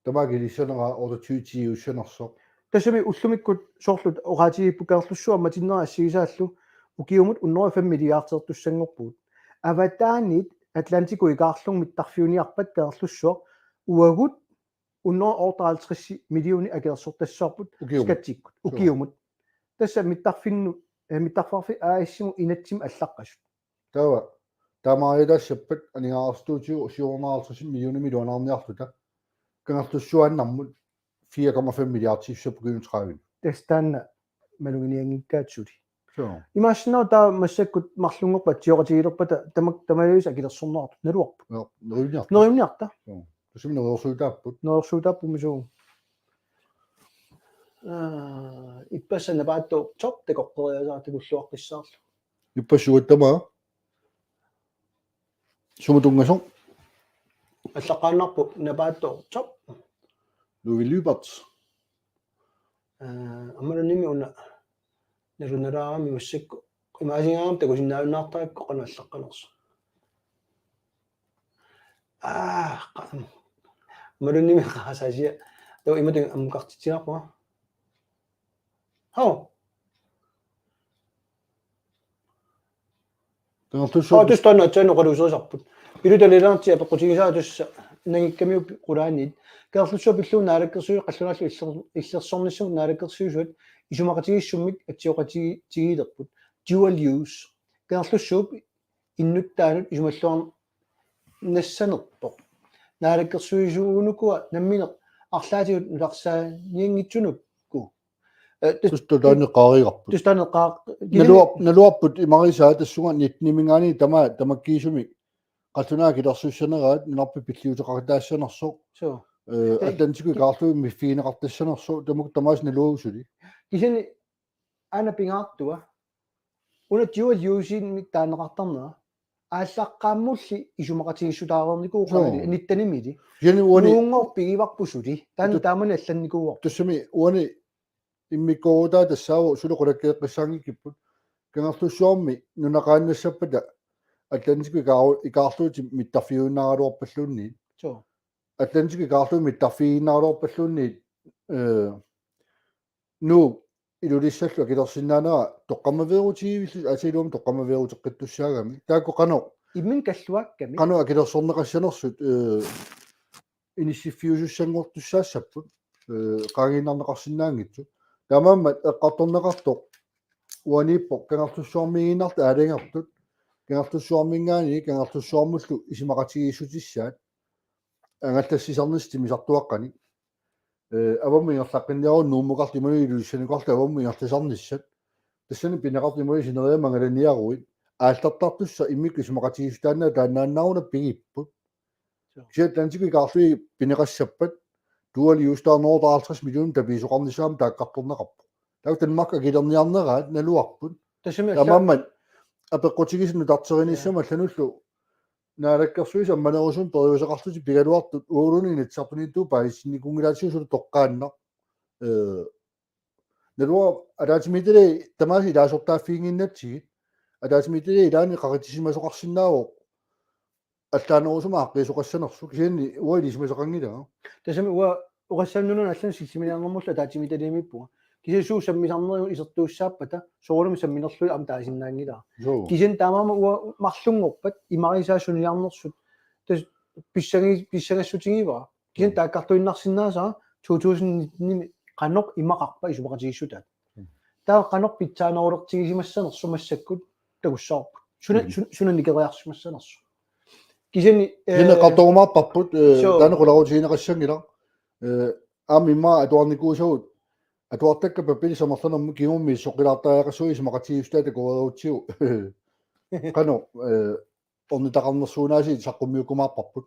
Tamakku ilissaneraa otteogtyve ti-iussanersoq. Tassami ullumikkut soorlu oqaatigiipput Kangerlussuaq ammatinnera assigisaallu ukiumut hundrede og fem milliardertussanngorpugut. Avataaniit Atlantikut ikaarlugit mittarfiuniarpat Kangerlussuaq uagut hundrede og otteoghalvtreds millioner akilersortassavarput. Ukiumut. Skatsikkut. Suu. Ukiumut. Tassa mittarfinnut, eh, Mittarfeqarfiit A/S-imut inatsimmi allaqqasut. Taava, taamaaliortassappat aningaasartuutigut syv hundrede og halvtreds millioner millionaarniarluta. Kangerlussuaannarmut fire komma fem milliardiussapput ukiuni tredive. Tassa taanna maluginianngikkaat suli. Suu. Imaassinnaavoq taava massakkut marlunngorpat atsioqatigiilerpata tamak-, tamalluisa akilersorneqartut naluarput. Joo, neriunniarta. Neriunniarta. Joo. Tassami neriorsuutaapput. Neriorsuutaapput misuu. Aa, ippassaq Napaattoq Top takoqqeriasaartut takulluaqqissaarlu. Ippassaq uattama. Sumut tunngasoq? Allaqqaannarpoq Napaattoq Top. Louis Lyberth. Aa, aamma ullumi una nalunalaarami massakkut. Imaasigaangam takusinnaajunnaartarakku qanoq allaqqanersoq. Aa, qa-, aamma ullumi qarasaasiaq. Taava imatut ammukartitsilaarpunga. Hau. Kangerlussuup. Aa, tassa taanna aatsaat oqaluuserisarput. Pilutalilernitsi apeqqutigisaa tassa nangikkamiuk qulaaniit. Kangerlussuaq pillugu naalakkersuisut qallunaatut iller-, illersornissamut naalakkersuisuat isumaqatigiissummik atsioqatigiilerput. Dual use. Kangerlussuup innuttaanut isumalluarnassanerpoq. Naalakkersuisuunukua nammineq arlaatigut nutarsaanianngitsunukku. Tus tutaanneqaarigarput. Tustaaneqaaq. Naluar-, naluarput imarisaa tassunga nitteniminngaanniit tama tamakkiisumik qallunaat akilersussaneraat nunarput pilliuteqartaassanersoq. Suu. Eh, Atlantikut ikaarlugit miffigineqartassanersoq tamakku tamaasa naluagusuli. Kisianni aana pingaartua. Una dual use-imik taaneqartarnera. Aallaqqaammulli isumaqatigiissutaareernikuuvoq. Suu. Nittenimili. Kisianni uani nuunngorpigivarput suli. Taanna taamani allannikuuvoq. Tassami uani immikkoorutaat tassaavoq suli qulakkeeqqissaanngikkipput. Kangerlussuarmi nunaqaannassappata Atlantikut ikaaru-, ikaarluutit mittarfigiunnaaraluarpalluunniit. Suu. Atlantikut ikaarluutit mittarfigiunnaaraluarpalluunniit, eh, Nuuk Ilulissallu akilersinnaanera toqqammaveerutigivillusi, aasiilluarmi toqqammaveeruteqqittussaagami. Taakku qanoq. Imminut kalluakkami. Qanoq akilersorneqassanersut, eh, inissiffiusussanngortussaassapput, eh, qaangiinnarneqarsinnaanngitsut. Taamaammat eqqartorneqartoq uaniippoq Kangerlussuarmiiginnartut aalajangertut. Kangerlussuarminngaanniit Kangerlussuarmullu isumaqatigiissutissaat. Angallassisarnissat timmisartuaqqanik. Eh, avammut ingerlaqqinniarutta Nuummukartut imaluunniit Ilulissanikartut avammut ingerlasarnissat. Tassani pineqartut imaluunniit sineriammi angalaniaruit. Aallartartussat immikkut isumaqatigiissutaannaat taannaannaaruna pigipput. Suu. Kisianni Atlantikut ikaarlugit pineqassappat dual use-taa hundrede og halvtreds millioner tapiisoqarnissaa aamma taakkartorneqarpoq. Taakku Danmarkip akilerniarneraat naluarput. Tassami alla- Taamaammat apeqqutigisat nutarterinissamut, ja, allanullu naalakkersuisut ammanerusumik periuseqarlutik pigaluartut ualuunniit Inatsisartuniittuut paasissinikuunngilaatigut suli toqqaannaq. Eh, naluara ataatsimiititaliaq tamaasa ilaasortaaffiginnginnatsigit. Ataatsimiititaliap ilaani qaqitsisimasoqarsinnaavoq allaanerusumik aaqqiisoqassanersoq, kisianni uanga ilisimasaqanngilanga. Tassami uanga Oqassaarnunun allan sillimaniarnermullu ataatsimiititaliamiippunga. Kisianni suut sammisarnerit isertuussaappata, soorunami samminerlugit aamma taasinnaanngilara. Suu. Kisianni taamaammat uanga marlunngorpat imarisaa suniarnersut tassa pissangi-, pissangassutigivara. Kisianni, mm, taakkartuinnarsinnaasara to tusind nitten-imi qanoq imaqarpa isumaqatigiissutaat. Mm. Taava qanoq pitsaanerulertigisimassanersoq massakkut takussavarput. Suna, mm, sun-, suna nikeriarsimassanersoq. Kisianni, kisianni, eh, eqqartorumaarparput, eh, suu, taanna qularutigineqassanngilaq. Eh, aamma immaqa atuarnikuusagut, atuartakkat papilit samerlanermut kingumut soqqilaartariaqassuit isumaqatigiissutaat takoreerutsigu. Qanoq, eh, ornitaqarnersuunaasiit saqqummiukkumaarparput.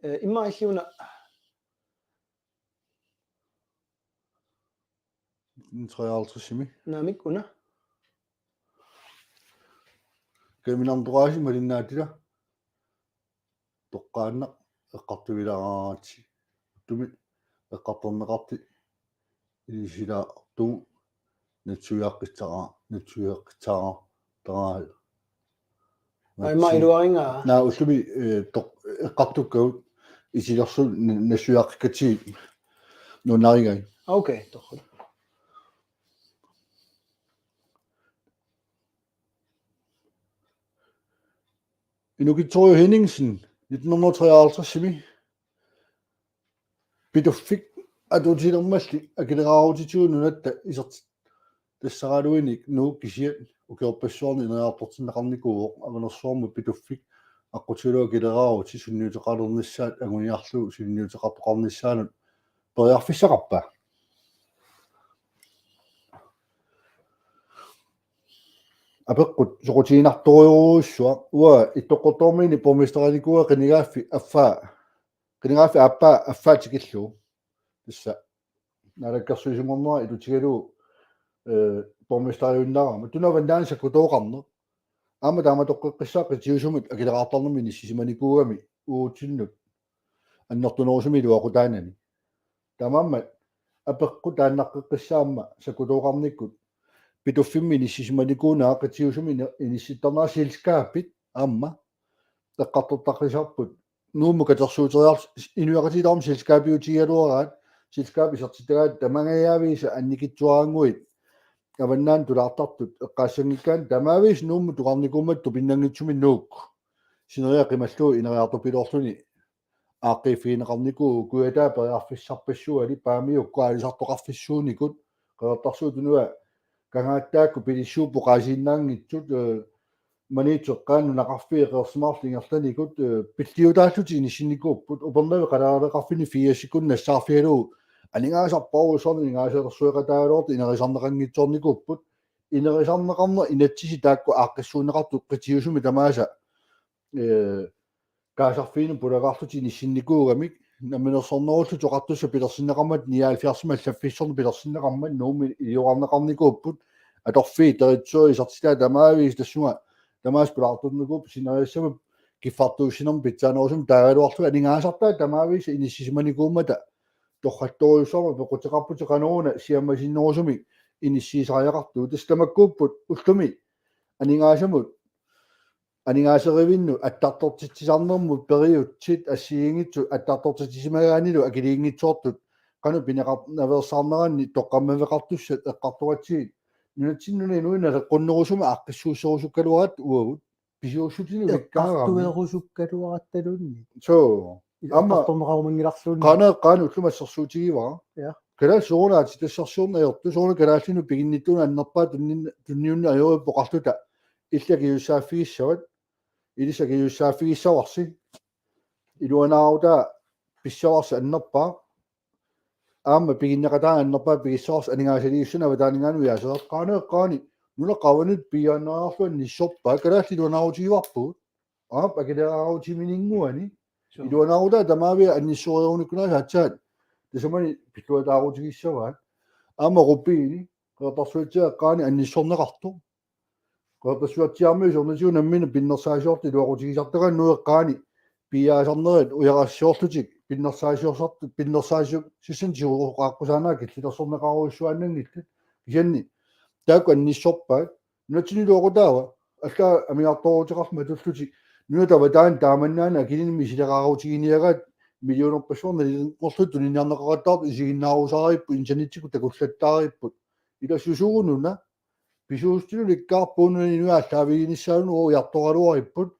Eh, immaqa illit una treoghalvtreds-imi. Naamik una. Kaminarntoqaasi malinnaatila. Toqqaannaq eqqartuilaaraatsi. Uttumi eqqartorneqarti. Ilisilaartugu natsuiaqqissaraa, natsuiaqqissaraa, taraa. Aima iluaringa. Naa ullumi, eh, toq-, eqqartukkagut isilersu n-, natsuiaqqikkatsigit nuannarigai. Okay, toqqut. Inukitsorujuk Henningsen, nitten hundrede og treoghalvtreds-imi. Pituffik atuutilermalli akileraarutitigut nunatta isertitassaraluinik Nuuk kisiat ukiorpassuarni ineriartortinneqarnikuuvoq, Avanersuarmut Pituffik aqqutigalugu akileraarutit sunniuteqalernissaat anguniarlugu sunniuteqartoqarnissaanut periarfissaqarpa? Apeqqut soqutiginartorujussuaq, uanga Ittoqqortoormiini borgmesterinikuuara qinigaaffik affaa, qinigaaffik aappaa affaa tikillugu. Tassa naalakkersuisunngornera ilutigalugu, eh, borgmesteriunnaarama. Tuna Vandaani sakkutooqarneq. Aamma taamatoqqeqqissaaq qitiusumut akileraartarnermik inissisimanikuugami uagutsinnut annertunerusumik iluaqutaanani. Taamaammat apeqqut taannaqqeqqissaaq aamma sakkutooqarnikkut Pituffimmi inissisimanikuunera qitiusumik ini-, inissittarnera selskabit aamma eqqartortaqqisaarput Nuummut katersuuteriar-, inuiaqatigiit tamarmik selskabiutigigaluaraat, selskabit isertitagaat tamangajaviisa annikitsuaraannguit Avannaani tulaartartut eqqaassanngikkaanni tamaviisa Nuummut tukarnikuummatta tupinnanngitsumik Nuuk sineriak qimallugu ineriartorpiloorluni aaqqiiffigineqarnikuuvoq. Kujataat periarfissarpassuali, Paamiukkut aalisartoqarfissuunikut, Qeqertarsuup Tunuata Kangaatsiakkut pilissuupput oqaasiinnaanngitsut, eh, Maniitsoq eqqaani nunaqarfiit eqeersimaarlutik ingerlanikut, eh, pilliutaallutik inissinnikuupput, Upernavik qaleraaleqarfinni firsikkut nassaarfigalugu aningaasarpassuarnik aningaasalersueqataagaluartut inerisarneqanngitsoornikuupput. Inerisarneqarneq inatsisit taakku aaqqissuunneqartut qitiusumi tamaasa ee, kaasarfiinut pulagaarlutik inissinnikuugamik, namminersornerullutik oqartussat pilersinneqarmat, nioghalvfjerdsimi allaffissorneq pilersinneqarmat, Nuummi iliorarneqarnikuupput, atorfiit, territoriit, isertitaat tamaavisa tassunga, tamaasa pulaartornikuupput, sinerissami kiffartuussinermi pitsaanerusumik taagaluarlugu aningaasartaat tamaavisa inissisimanikuummata, torrattorujussuarmik peqquteqarputit qanoruna siammasinnerusumik inissiisariaqartugut, tassa tamakkuupput ullumi aningaasamut aningaaserivinnut attartortitsisarnermut periutsit assigiinngitsut attartortitsisimagaannilu akiliinngitsoortut qanoq pineqarnaveersaarneranni toqqammaveqartussat eqqartoratsigit nunatsinni nunap inuit naleqqunnerusumik aaqqissuusserusukkaluaratta uagut pisuussutinik ulikkaarami. Eqqartuerusukkaluarattaluunniit. Soo. Aamma eqqartorneqarumanngilarluunniit. Qanoq eqqaani ullumi assersuutigivara. Ja. Kalaallit soorunami aatsitassarsiorneq ajortut, soorunami kalaallinut piginnittuuneq annerpaaq tunnin-, tunniunneq ajorpoq oqarluta. Illit akisussaaffigissavat, ilissi akisussaaffigissavarsi. Iluanaarutaa pissavarsi annerpaaq. Aamma piginneqataanut annerpaaq pigissavarsi aningaasaliissuseq avataaninngaanniit ujaasera. Qanoq eqqaani nunap qavanut piiaannariarlugu annissorpaat, kalaallit iluanaarutigivarput. Aap, akileraarutiminngaanniit. Suu. Iluanaarutaa tamaavisa annissoreerunikkunnaassaaq aatsaat. Tasamani pilluataarutigissavaat. Aamma rubini, Qeqertarsuatsiaat eqqaani annissorneqartoq. Qeqertarsuatsiaarmiut siornatigut nammineq pinnersaasiortut iluaqutigisartagaat, Nuup eqqaani piiaasarnerit ujarassiorlutik pinnersaasiortartut, pinnersaasiortartut siusoqaaqqusaannaat killilersorneqarujussuaannanngillat. Kisianni taakku annissorpaat. Nunatsinnilu oqutaava, allaat amigartooruteqarmat tullutik, nunat avataani taamannaana akiliinut misileraarutigineqaraat, millionerpassuarnik nalilerlutik tuniniarneqaqattaartut isiginnaarusaripput, internettikkut takullattaaripput. Ila susugununa, pisuussutinik ulikkaarpugut, nunap inuit aallaaviginissaannut ujartoraluaripput,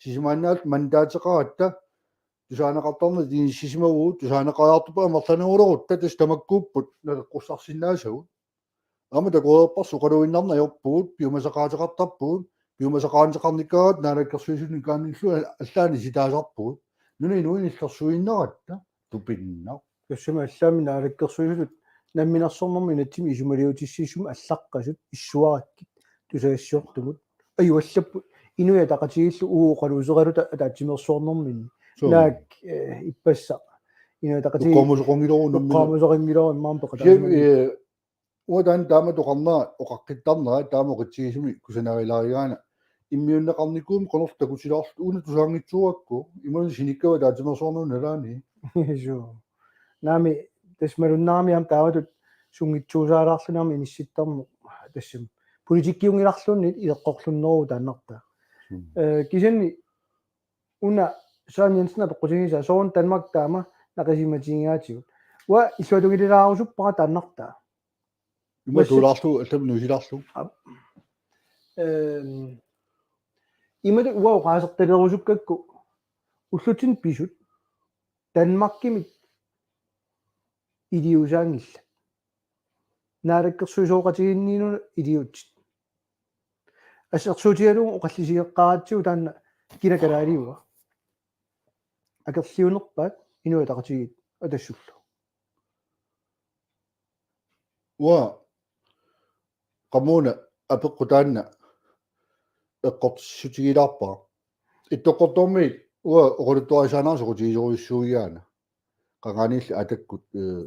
sisamannaallutik mandaateqaratta, tusaaneqartarneq inissisimavugut, tusaaneqariartugut amerlanerulerutta, tassa tamakkuupput naleqqussarsinnaasagut. Aamma takoreerparsi oqaluinnarneq ajorpugut, piumasaqaateqartarpugut, piumasaqaateqarnikkut naalakkersuisunik kaannillu allanik sitaasarpugut. Nunap inuinik illersuinnaratta tupinnaq. Tassami allaammi naalakkersuisutut namminersornermut inatsimmi isumaliutissiissumik allaqqasut issuarakkit tusagassiortumut. Ajuallapput Inuit Ataqatigiillu uagut oqaluuseraluta ataatsimeersuarnerminni. Suu. Naak, eh, ippassaq Inuit Ataqatigiit eqqaamusoqanngilagut nammineq. Eqqaamusoqanngilagut immaqa peqataasimanngillat. Kisianni, eh, uanga taanna taama toqarnera oqaqqittarnera taama oqitsigisumik kusanarulaarigaana. Immiunneqarnikuummi qanorlu takutilaarluta una tusaanngitsuugakku imaluunniit sinikkavit ataatsimeersuarnermut nalaani. Suu. Naamik tassa malunnarami aamma taamatut sunngitsuusaalaarluni aamma inissittarneq tassami. Politikkiunngilarluunniit ileqqorlunneruvoq taannartaa. Mm. Eh, kisianni una Søren Jensen apeqqutigisaa sooruna Danmark taama naqisimatigigaatigut. Uanga illuatungililaarusuppara taannartaa. Ima Massi- tuulaarlugu, allamut nuisilaarlugu. Aap. Ehm, imatut uanga oqaasertalerusukkakku ullutsinni pisut Danmarkimit iliuusaanngillat. Naalakkersuisooqatigiinniinut iliuutsit. Assersuutigalugu oqallisigeqqaaratsigu taanna kina kalaaliua. Akerliunerpaat Inuit Ataqatigiit Atassullu. Uanga qamuuna apeqqut taanna eqqortissutigilaarpara. Ittoqqortoormiit uanga oqaluttuarisaanersoq soqutigisorujussuugigaana. Qangaaniilli atakkut, eh,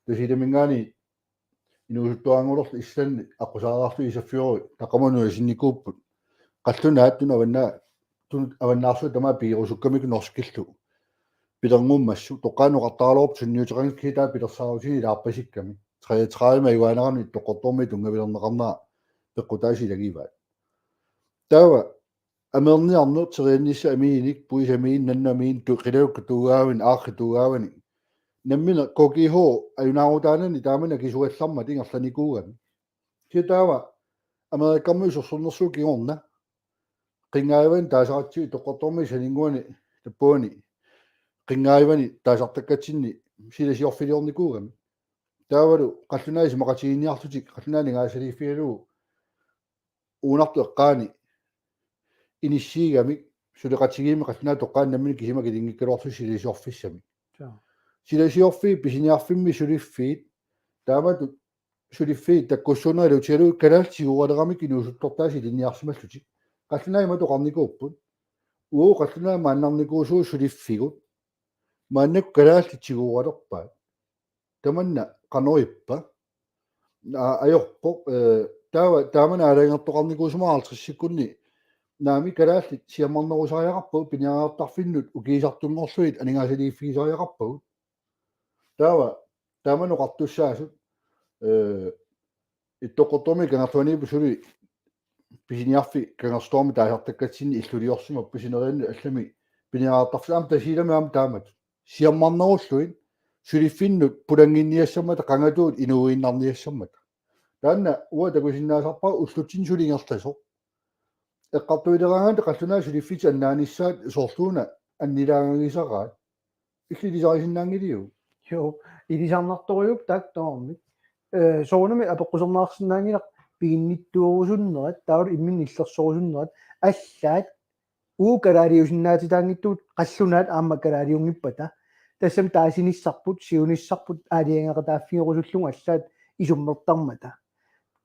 Tasiilaminngaanniit inuusuttuaraanngulerlu Islandi aqqusaariarlugu isaffiorui taqqamanu isinnikuupput. Qallunaat tunut avannaa-, tunut avannaarsuit tamaat pigerusukkamikku norskillu. Pilerngummassuk toqqaannaq oqartaraluarput sunniuteqanngillat kitaa pilersaarutinik ilaarpasikkami. Treogtredive ajugaaneranik Ittoqqortoormiit tunngavilerneqarnera peqqutaasut ilagivaat. Taava amerniarneq terianniissat amiinik, puisat amiinik, nannut amiinik, tu-, qilalukkat tuugaavanik, aaqqit tuugaavanik. Nammineq K G H ajunaarutaanani taamani akisugallarmata ingerlanikuugami. Kisianni taava Amerikamiut sorsunnersuup kingorna. Qinngaavinik taasaratsigu Ittoqqortoormiit saninnguani tappuani. Qinngaavinik taasartakkatsinni silasiorfiliornikuugami. Taavalu qallunaat isumaqatigiinniarlutik, qallunaat aningaasaliiffigalugu uunartoq eqqaani inissiigamik, suleqatigiimmik qallunaatoqqaani nammineq kisima kilinngikkaluarlutik silasiorfissamik. Suu. Silasiorfiit pisiniarfimmi suliffiit, taamatut suliffiit takkussuunnerit ilutigalugu kalaallit tiguugaluaramik inuusuttortaasa ilinniarsimallutik. Qallunaat imatut oqarnikuupput: Uu, qallunaat maannarnikuusugut suliffigut. Maannakkut kalaallit tiguugaluarpaat. Tamanna qanoq ippa? Aa, ajorpoq, eh, taava, taamani aalajangertoqarnikuusumaartut halvtredsikkunni. Naamik, kalaallit siammarnerusariaqarpagut, piniartarfinnut ukiisartunngorlugit aningaasaliiffigisariaqarpagut. Taava, taamani oqartussaasut, eh, Ittoqqortoormiit Kangerluaniipput suli pisiniarfik Kangerlussuarmi taasartakkatsinni illuliorsimappat sinerianni allami piniartarfik, aamma Tasiilami aamma taamatut. Siammarnerullugit suliffinnut pulannginniassammata, qangatuut inuuinnarniassammata. Taanna uanga takusinnaasarpara ullutsinni suli ingerlasoq. Eqqartuileraangatta qallunaat suliffik annaanissaat soorluuna annilaangagisaraat. Illit ilisarisinnaanngiliuk? Jo, ilisarnartorujuk taakku tamarmik. Eh, soorunami apeqqusernaarsinnaanngilaq piginnittuurusunnerat, taavalu imminut illersorusunnerat, allaat uu kalaaliusinnaatitaanngitsugut qallunaat aamma kalaaliunngippata. Tassami taasinissarput, siunissarput aalajangeqataaffigerusullugu allaat isummertarmata.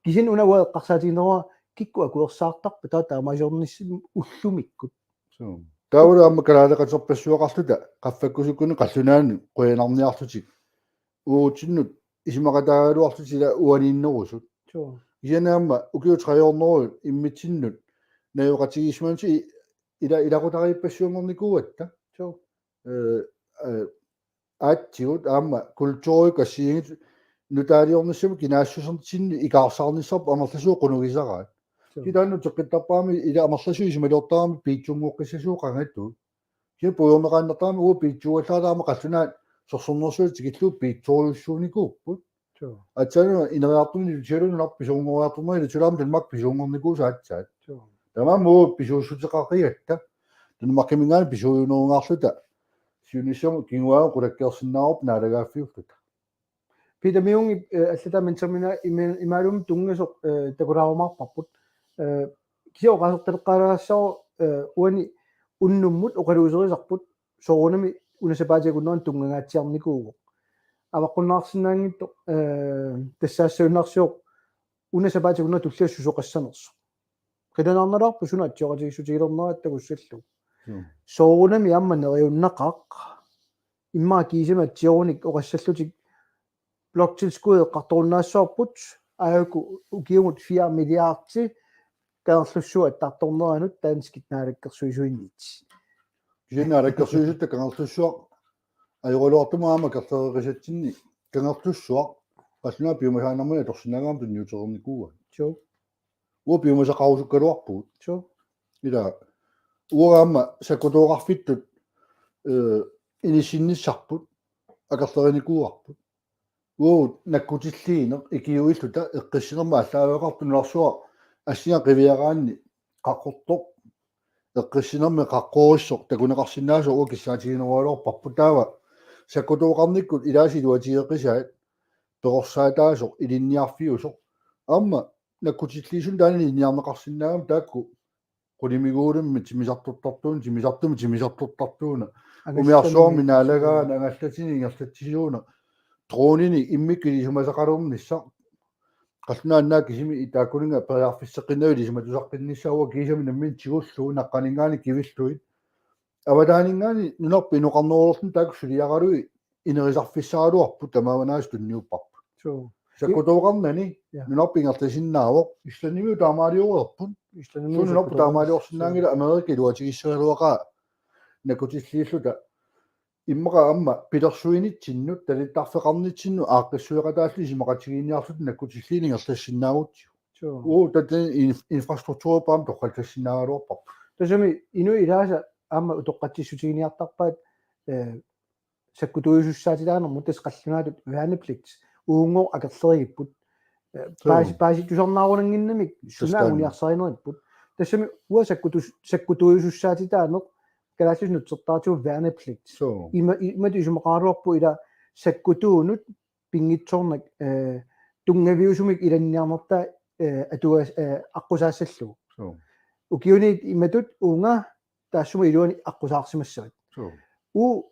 Kisianni una uanga eqqarsaatigineruara kikkut akuersaartarpata taava taamaasiornissamut ullumikkut. Suu. Taavalu aamma kalaaleqaterpassuaqarluta qaffakkusukkunik qallunaanut qujanarniarlutik uagutsinnut isumaqataagaluarlutik ila uaniinnerusut. Suu. Kisianni aamma ukiut tre hundrede immitsinnut najugaqatigiissimanertik ila ilaqutariippassuanngornikuugatta. Suu. Eh, eh, aatsigut aamma kulturikkut assigiinngitsut nutaaliornissamut kinaassusertitsinni ikaarsaarnissarput amerlasuut qunugisaraat. Suu. Kitaannut teqqittarpaami ila amerlasuut isumaliortaramik piitsunngoqqissasugut qangattuut. Kisianni puigorneqaannartarami uagut piitsuugallaat aamma qallunaat sorsunnersuutit tikillugu piitsorujussuunikuupput. Suu. Aatsaannguaq ineriartorneq ilutigalugu nunarput pisuunngoriartorneq ilutigalugu aamma Danmark pisuunngornikuusoq aatsaat. Suu. Tamanna uagut pisuussuteqaqigatta. Danmarkiminngaanniit pisuujunerungaarluta siunissamut kinguaavut qulakkeersinnaavarput naalagaaffiulluta. Peter Myungip, eh, allataa Mentormina ima-, imaalumi tunngasoq, eh, takulaarumaarparput. Eh, kisianni oqaasertaleqqaalaassaaq, eh, uani unnummut oqaluuserisarput soorunami una sapaatip akunnerani tunngangaatsiarnikuuvoq. Avaqqunnaarsinnaanngitsoq, eh, tassaassagunarsivoq una sapaatip akunnerani tulliassaq susoqassanersoq. Qilanaarnalaarpoq suna atsioqatigiissutigilernerat takussallugu. Suu. Soorunami aamma neriunnaqaaq. Immaqa kiisami atsiorunik oqassallutik bloktilskud eqqartorunnaassavarput, aajuku ukiumut fire milliardi Kangerlussuaq attartorneranut danskit naalakkersuisuinnit. Kisianni naalakkersuisut Kangerlussuaq ajoraluartumik aamma akerlereqisatsinni Kangerlussuaq qallunaat piumasaqarnermut atorsinnaagami tunniutereernikuuaat. Suu. Uagut piumasaqarusukkaluarpugut. Suu. Ila uagut aamma sakkutooqarfittut, eh, inissinnissarput akerlerinikuuarput. Uagut nakkutilliineq ikiuilluta eqqissinermi aallaaveqartoq nunarsuaq assinga qiviaraanni qaqqortoq eqqissinermi qaqqorissoq takuneqarsinnaasoq uagut kissaatiginerugaluarparput. Taava sakkutooqarnikkut ilaasa iluatigeqisaat perorsaataasoq ilinniarfiusoq. Aamma nakkutilliisunik taanna ilinniarneqarsinnaagami taakku qulimiguulimmik timmisartortartuuneq, timmisartumik timmisartortartuuneq. Umiarsuarmi naalagaanni angallatinik ingerlatsisuuneq. Dronini immikkut ilisimasaqalernissaq. Qallunaat kisimi itaakkuninnga periarfisseqqinnagu ilisimatusaqqinnissaq uagut kiisami nammineq tigullugu naqqaninngaanniit kivillugit. Avataaninngaanniit nunarput inoqarnerulerluni taakku suliaralugit inerisarfissaraluarput tamaavanaasa tunniupparput. Suu. Sakkutooqarnani, ja, nunarput ingerlasinnaavoq, Islandimiut taamaaliureerput. Islandimiut. Suu, nunarput sakkutooqarnani taamaaliorsinnaanngilaq, Amerika iluatigissagaluaqaa nakkutilliilluta. Immaqa aamma pilersuinitsinnut, talittarfeqarnitsinnut aaqqissueqataalluta isumaqatigiinniarluta nakkutilliineq ingerlassinnaagutsigu. Suu. Uu, taanna inf-, infrastrukturip aamma toqqallassinnaagaluarparput. Tassami inuit ilaasa aamma utoqqatsissutiginiartarpaat, eh, sakkutuujusussaatitaanermut, tassa qallunaatut værnepligt, uunngooq akerlerigipput. Eh, suu, paasi-, paasittusarnaarunannginnamik suna, tastaani, anguniarsarineripput. Tassami uanga sakkutus-, sakkutuujusussaatitaaneq kalaallisut nutsertaatigut værnepligt. Suu. Ima-, imatut isumaqaraluarpoq ila sakkutuunut pinngitsoornak, eh, tunngaviusumik ilanniarnertaa, eh, atugas-, eh, aqqusaassallugu. Suu. Ukiuni imatut uunga taassuma iluani aqqusaarsimassavat. Suu. Uu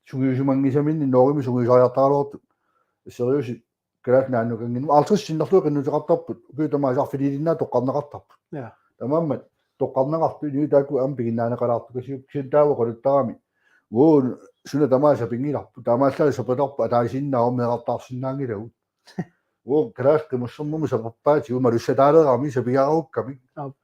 sungiusimanngisaminnik Norgemi sungiusariartaraluartut. Seriøst kalaallit naannukanngitsut. Halvtreds sinnerlugit qinnuteqartarput. Ukiut tamaasa arfinilinnaat toqqarneqartarput. Ja. Taamaammat toqqarneqartut inuit taakku aamma piginnaaneqalaartut kisianni taava oqaluttarami. Uagut suna tamaasa sapinngilarput. Taamaallaat sapatarput ataasiinnaq meerartaarsinnaanngilagut. Uagut kalaallit qimussernermut sapappaatigut malussataalerami sapigaarukkamik. Aap.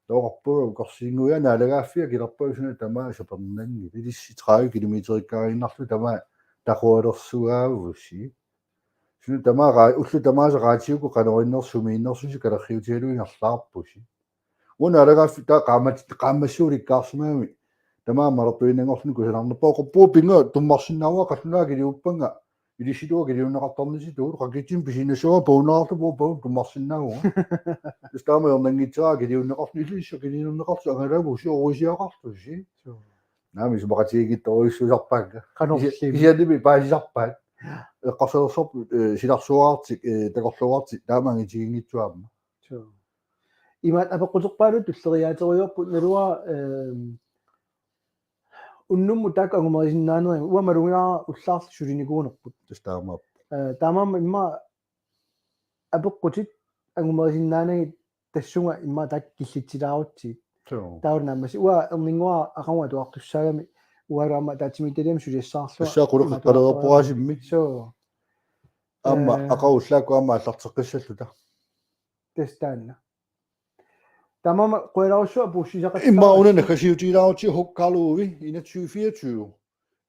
Taava oqarpunga ukiorsiinnguit naalagaaffia kilerpaa suna tamaasa sapernanngilaq. Ilissi tredive kilometerikkaaginnarlugu tamaat taqualersugaavussi. Suna tamaat raa-, ullut tamaasa raatiukkut qanoq innersumiinnersusi kalerriutigalugu ingerlaarpusi. Uagut naalagaaffiit taava qaammat-, qaammassuulikkaarsimagami. Tamaat malertuinnanngorluni kusanarnerpaaq oqarpunga pinnga tummarsinnaavara qallunaat akiliuppannga. Ilissitut akiliunneqartarnissitut qakitsin pisinnassuara paunnaarlugu paun tummarsinnaavunga. Tassa taama ajornanngitsuuara akiliunneqarluni ilissi akiliunneqarlusi angalavusi orisiaqarlusi. Suu. Naamik isumaqatigiittorujussuusarpaakka. Qanormi. Kisi-, kisiannimi paasisarpaat. Eqqarsalersorput, eh, silarsuartik, eh, takorluuartik taama angitiginngitsuarami. Suu. Imaat apeqquterpaaluit tulleriiaaterujoorput naluara, ehm, unnummut taakku angumerisinnaanerit uanga malugilara ullaarli sulinikuunerput. Tassa taamaappoq. Eh, taamaammat immaqa apeqqutit angumerisinnaanerit tassunga immaqa taakku killitsilaarutsigit. Suu. Taava naammassivoq uanga erninnguara aqagu atuartussaagami Ualu aamma ataatsimiititaliami suliassaarlunga. Tassa qulleqqalereerpoq asimmi. Suu. Aamma Eh. aqagu ullaakkut aamma aallarteqqissalluta. Tassa taanna. Taamaammat qujanarsuaq puussisaqattaarassi. Immaqa una naggasiutigilaarutsigu Huk Karlove enogtyve fireogtyve.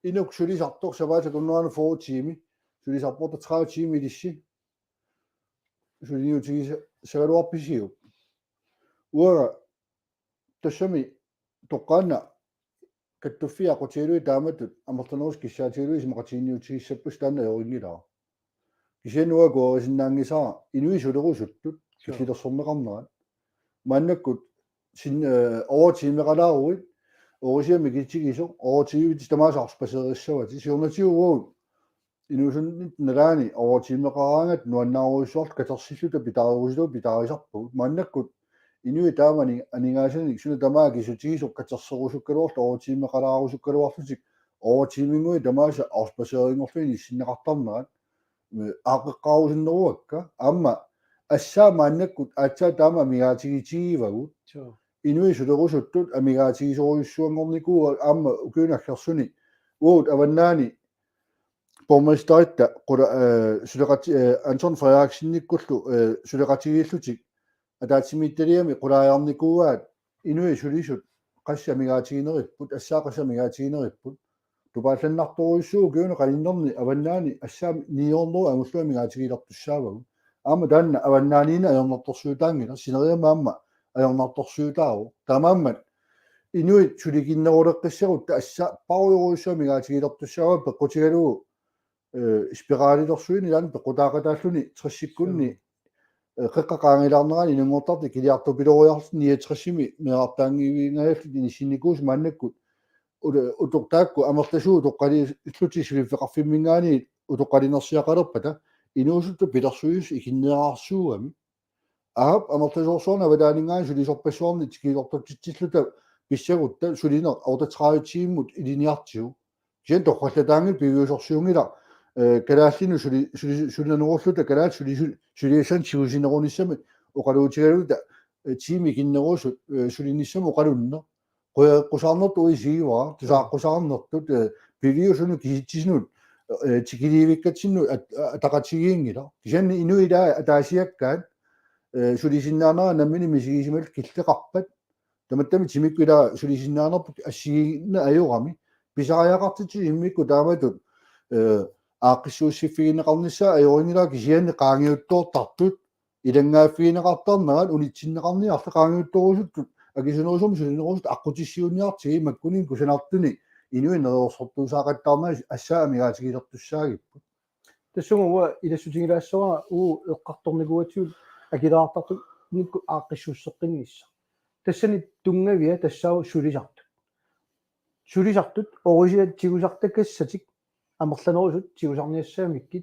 Inuk sulisartoq sapaatip akunnerani fyrre tiimi. Sulisarpoq tredive tiimi ilissi. Suliniutigisa-, sagaluarpisiuk. Uanga tassami toqqaannaq kattuffiit aqqutigalugit taamatut amerlanerusoq kissaatigalugit isumaqatiginniutigissapput taanna ajorinngilaa. Kisianni uanga akuerisinnaanngisara inuit sulerusuttut killilersorneqarnerat. Maannakkut sin-, eh, overtimeqalaaruit, oorisiami kitigisoq, overtimit tamaasa arsupaseerissavatit. Siornatigut uagut inuusunnerup nalaani overtimeqaraangat nuannaarujussuartut katersilluta pitaarusuttut pitaarisarpagut. Maannakkut inuit taamani aningaasanik suna tamaat akisutigisoq katerserusukkaluarlutik overtimeqalaarusukkaluarlutik overtiminnguit tamaasa arsupaseerinngorlugit inissinneqartarnerat. Aaqqeqqaarusunneruakka aamma assaat maannakkut aatsaat taama amigaatigitigivagut. Suu. Inuit sulerusuttut amigaatigisorujussuanngornikuuaat aamma ukiuni aggersuni uagut avannaani borgmesteritta qula-, eh, suleqati-, eh, Anton Frederiksenikkullu, eh, suleqatigiillutik ataatsimiititaliami qulaajarnikuuaat inuit sulisut qassit amigaatigineripput, assaat qassit amigaatigineripput. Tupaallannartorujussuuvoq ukiuni qaninnerni avannaani assaat ni hundrede angullugit amigaatigilertussaavagut. Aamma taanna avannaaniinnaq ajornartorsiutaanngilaq, sineriammi aamma ajornartorsiutaavoq. Taamaammat inuit sulikinneruleqqissagutta assaat paarujorujussuaq amigaatigilertussaavaat peqqutigalugu, eh, spiralilersuineq ilaanni peqqutaaqataalluni tressikkunni, eh, qeqqata qaangilaarnerani inunngortartut kiliartupilooriarlutik niogtresimi meerartaanngiviingajallutik inissinnikuusut maannakkut uto-, utoqqaat taakku amerlasuut utoqqaliillutik suliffeqarfimminngaanniit utoqqalinersiaqalerpata inuusuttut pilersuisut ikinneqarsuugami. Aap, amerlasoorsuarnik avataaninngaanniit sulisorpassuarnik tikilertortitsilluta pissagutta sulineq otteogtredive tiimimut ilinniartigu. Kisianni torrallataanngilaq piviusorsiunngilaq, eh, kalaallinut suli-, suli-, sulinerulluta kalaallit suli-, suli-, suliassanik tigusinerunissamik oqaluutigaluta, eh, tiimit ikinnerusut, eh, sulinissamut oqalunneq. Qujaqqusarnertut uisiiva, tusaqqusarnertut, eh, piviusunut kisitsisinut, eh, tikiliivikkatsinnut at-, ataqatigiinngilaq. Kisianni inuit ilaat ataasiakkaat, eh, sulisinnaanera nammineq misigisimallutik killeqarpat. Tamattami timikkut ilaat sulisinnaanerput assigiinneq ajorami. Pisariaqartitsisut immikkut taamatut, eh, aaqqissuussiffigineqarnissaat ajorinngilara kisianni qaangiuttoortartut ilanngaaffigineqartarnerat unitsinneqarniarli qaangiuttorusuttut akisunerusumik sulinerusuttut aqqutissiuunniartigit makkuninnga kusanartunik inuit neriorsortuusaaqattaarnerat assaat amigaatigilertussaagipput. Tassunga uanga ilassutigilaassavara uagut eqqartornikuugatsigu akileraartartunikkut aaqqissuusseqqinnissaq. Tassani tunngavia tassaavoq sulisartut. Sulisartut oorisiat tigusartakassatik amerlanerusut tigusarniassagamikku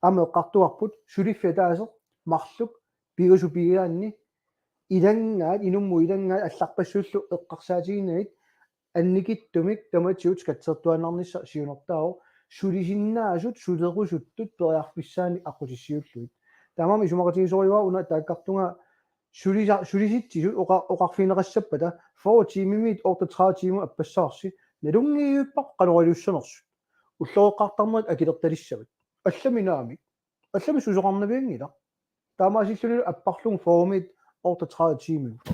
aamma eqqartugarput suliffik ataaseq marluk pingasut pigaanni ilanngaat inummut ilanngaat allarpassuillu eqqarsaatiginagit annikitsumik tamatigut skatsertuaannarnissaq siunertaavoq sulisinnaasut sulerusuttut periarfissaannik aqqutissiuullugit. Taamaammat isumaqatigisorivara una taakkartunga sulisa-, sulisitsisut oqa-, oqarfigineqassappata fyrre tiimimiit otteogtredive tiimimut appassaarsi nalunngivippara qanoq iliussanersut. Ulloqeqqartarnerit akilertalissavat. Allami naamik. Allami susoqarnavianngilaq. Taamaasillunilu apparlugu fyrremiit otteogtredive tiimimut.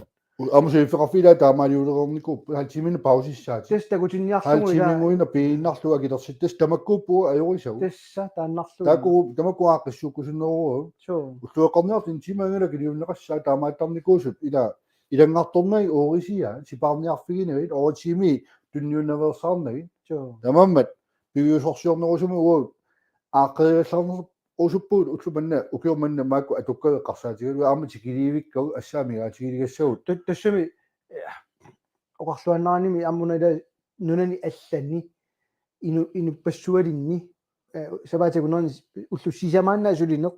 Aamma suliffeqarfiit ilaat taamaaliulereernikuupput, halv tiimini pausissaatit. Tassa takutinniarlugu. Halv tiiminnguinnaq piinnarlugu akilersit. Tassa tamakkuupput ajorisagut. Tassa taannarlugu. Taakku tamakku aaqqissuukkusunneruagut. Suu. Ulloqeqqarniartut en tiimeqanngilaq kiliunneqassaaq taamaattarnikuusut ilaa ilanngartornagit oorisiat sipaarniarfiginagit ooritiimi tunniunnaveersaarnagit. Suu. Taamaammat piviusorsiornerusumik uagut aaqqerigallarnerusuppugut ulloq manna ukiut manna makku atukkagut eqqarsaatigalugit aamma tikiliivikkagut assaat amigaatigilersagut. Ta-, tassami, eh, oqarluaannarnimi aamma una ilaa nunani allani inu-, inuppassualinni, eh, sapaatip akunnerani ullut sisamaannaat sulineq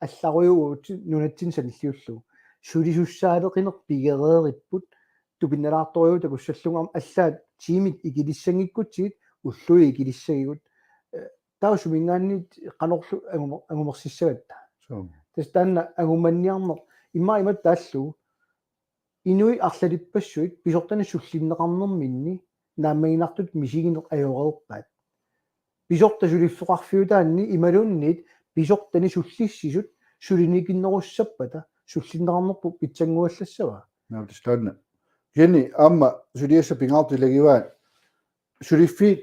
allarujuuvugut nunatsinni sanilliullugu. Sulisussaaleqineq pigereeripput tupinnalaartorujuuvoq takussallugu aamma allaat tiimit ikilissanngikkutsigu ullui ikilissagigut. Eh, taava suminngaanniit qanorlu angumer-, angumersissagatta. Suu. Tassa taanna angumaniarneq immaqa imatut taallugu inuit arlalippassuit pisortanit sullinneqarnerminni naammaginartutut misigineq ajoreerpaat. Pisortat suliffeqarfiutaanni imaluunniit pisortani sullissisut sulinikinnerussappata sullinneqarnerput pitsannguallassavaa. Naamik taanna. Kisianni aamma suliassaq pingaartoq ilagivaat suliffiit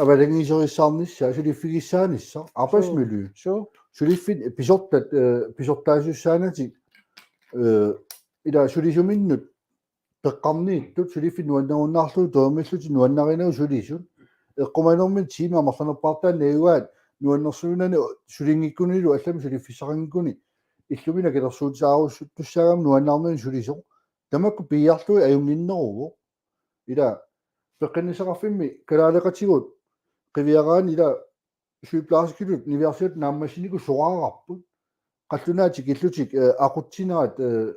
avatangiiserissaarnissaa, suliffigissaanissaq, arbejdsmiljø. Suu. Suliffik pisortat, eh, pisortaasussaanatik, eh, ila sulisuminnut peqqarniittut, suliffik nuannerunnaarlugu, toormillutik nuannarinagu sulisut. Eqqumanermini tiimi amerlanerpaartaanni najugaatit nuannersuinani sulinngikkunillu allamik suliffissaqanngikkuni. Illumina kilersuutisaarussuttussaagami nuannaarnani sulisoq. Tamakku piiarlugit ajunnginneruvoq. Ila peqqinnissaqarfimmi kalaaleqatigut qiviaraanni ila sygeplejerskitut niviarsiat naammassinikut soraarput. Qallunaat tikillutik, eh, aqutsinerat, eh,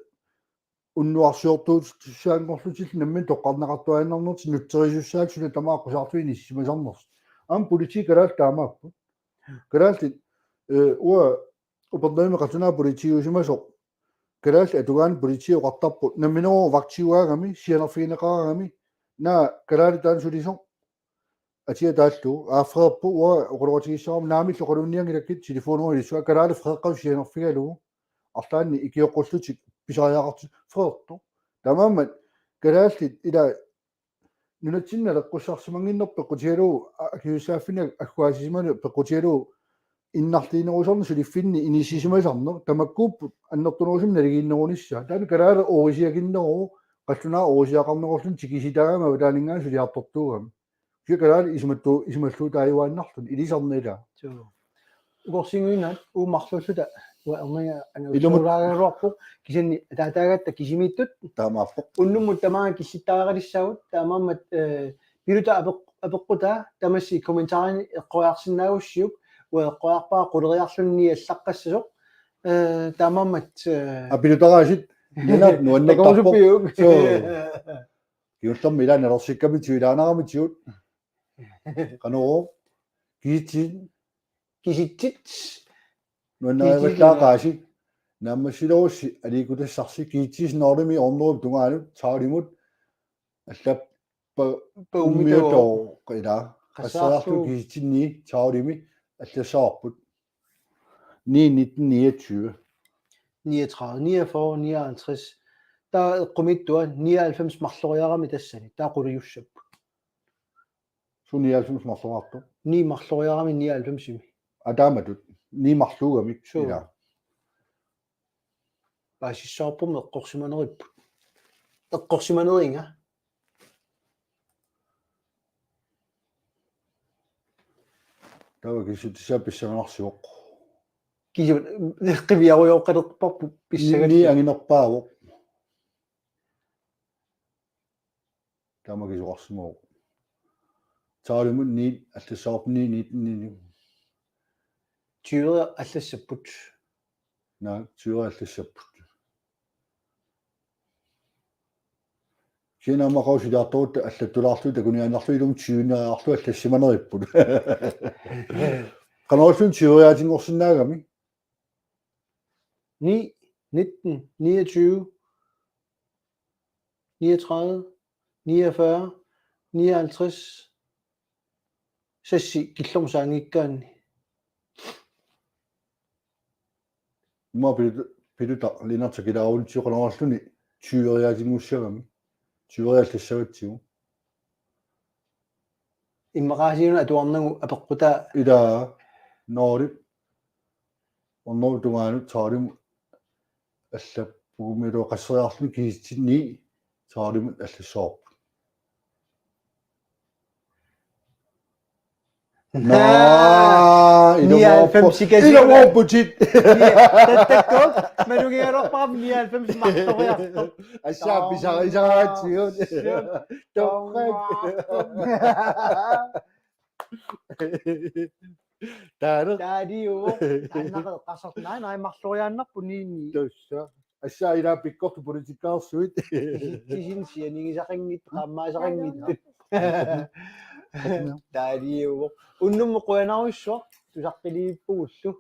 unnuarsiortuutussaanngorlutillu nammineq toqqarneqartuaannarnertik nutserisussaat suna tamaat aqqusaarlugit inissisimasarnersut. Aamma politiit kalaallit taamaappoq. Kalaallit, eh, uanga Upernavimmi qallunaat politiiusimasoq. Kalaallit atugaanni politiit oqartarput. Nammineq vagtiugaagami, sianerfigineqaraangami. Naa, kalaali taanna sulisoq. Atia taallugu, aaffeerput, uanga oqaloqatigissavara naamillu oqalunnianngilakkit telefonuga ilissuaq, kalaali freeqqasoq sianerfigalugu. Arlaanni ikioqqullutik pisariaqartut freertoq. Taamaammat kalaallit ila nunatsinni naleqqussarsimannginnerput peqqutigalugu a-, akisussaaffinik agguaassisimaneq peqqutigalugu innarliinerusarneq suliffinni inissisimasarneq tamakkuupput annertunerusumik naligiinnerunissaat. Taanna kalaaleq oorisiakinneruvoq qallunaaq oorisiaqarnerulluni tikisitaagami avataaninngaanniit suliartortuugami. Kisianni kalaaleq isumattu-, isumalluutaajuaannarluni ilisarneq ilaa. Suu. Ukorsinnguinaat uummarluulluta uanga erninnga Ilumut. Angajoqqaarluarpoq kisianni ataataagatta kisimiittut. Taamaappoq. Unnummut tamaanga killittariaqalissaagut taamaammat, eh, Piluta apeq-, apeqqutaa tamassi kommentarini eqqoriarsinnaagussiuk uanga eqqoriarpara quleriarluni ni allaqqassasoq, eh, taamaammat, eh, Apilutaraasut. Ninaat nuannertarpoq. Takorusuppiuk. Suu. Kingullermi ilaanni alersikkamitigut ilaanaramitigut. Qanoq. Kiitsit. Kisitsit. Nuannarivallaaqaasi. Naammassilerussi aliikkutassarsi kiitsit Norimi ornerup tungaanut Taulimut allappa Paumitoq. Paumitoq ilaa. Qassariarlugu. Qassariarlugu kiitsinni Taulimi allassavarput. Ni nitten niogtyve. Niogtredive, niogfyrre, nioghalvtreds. Taava eqqumiittua nioghalvfems marloriarami tassani. Taava quliussapput. Suu nioghalvfems marloriartoq. Ni marloriarami nioghalvfemsimi. Aa, taamatut. Ni marluugamik. Suu. Ilaa. Paasissavarput eqqorsimaneripput. Eqqorsimaneriga. Taava kissutissaq pissanganarsivoq. Kisianni qiviarujoqqalerparput pissanganarsi. Ni anginerpaavoq. Taama kisoqarsimavoq. Taulimut ni allassavarput ni nitten ni. Tyve allassapput. Naa, tyve allassapput. Kisianni aamma qausilaartorutta allattulaarlugu takuniaannarlugu ilumut tyveniarlugu allassimaneripput. Qanorluunniit tyveriaatinngorsinnaagami? Ni, nitten, niogtyve, niogtredive, niogfyrre, nioghalvtreds, sassi killormut saanngikkaanni. Immaqa Pilu-, Piluta Lennert Sakilaarunnitsioqalaarluni tyveriaatinngussaagami. Tyveriallassagatsigu. Immaqaasiuna atuarnagu apeqqutaa. Ilaa Norimi ornerup tungaanut Taulimut allappugumilu qasseriarluni kiitsinni Taulimut allassavarput. Naa, nioghalvfems ilumoorput-, ikasi. Ilumoorputit. Ni-, tattakkuuk, malugigaluarpara nioghalvfems marloriartoq. Assaa, pisarisaaraatsigut. Torrak. Taanna. Taaliuvoq. Taanna eqqarsartoq. Naa, naa, marloriaannarpoq ni ni. Tassa. Assaa ilaa pikkortut politikkaarsuit. Kisitsisit sianigisaqanngitsut, qaammaasaqanngitsut. Taaliuvoq. Unnummut qujanarsuaq, tusaqqiliippugullu.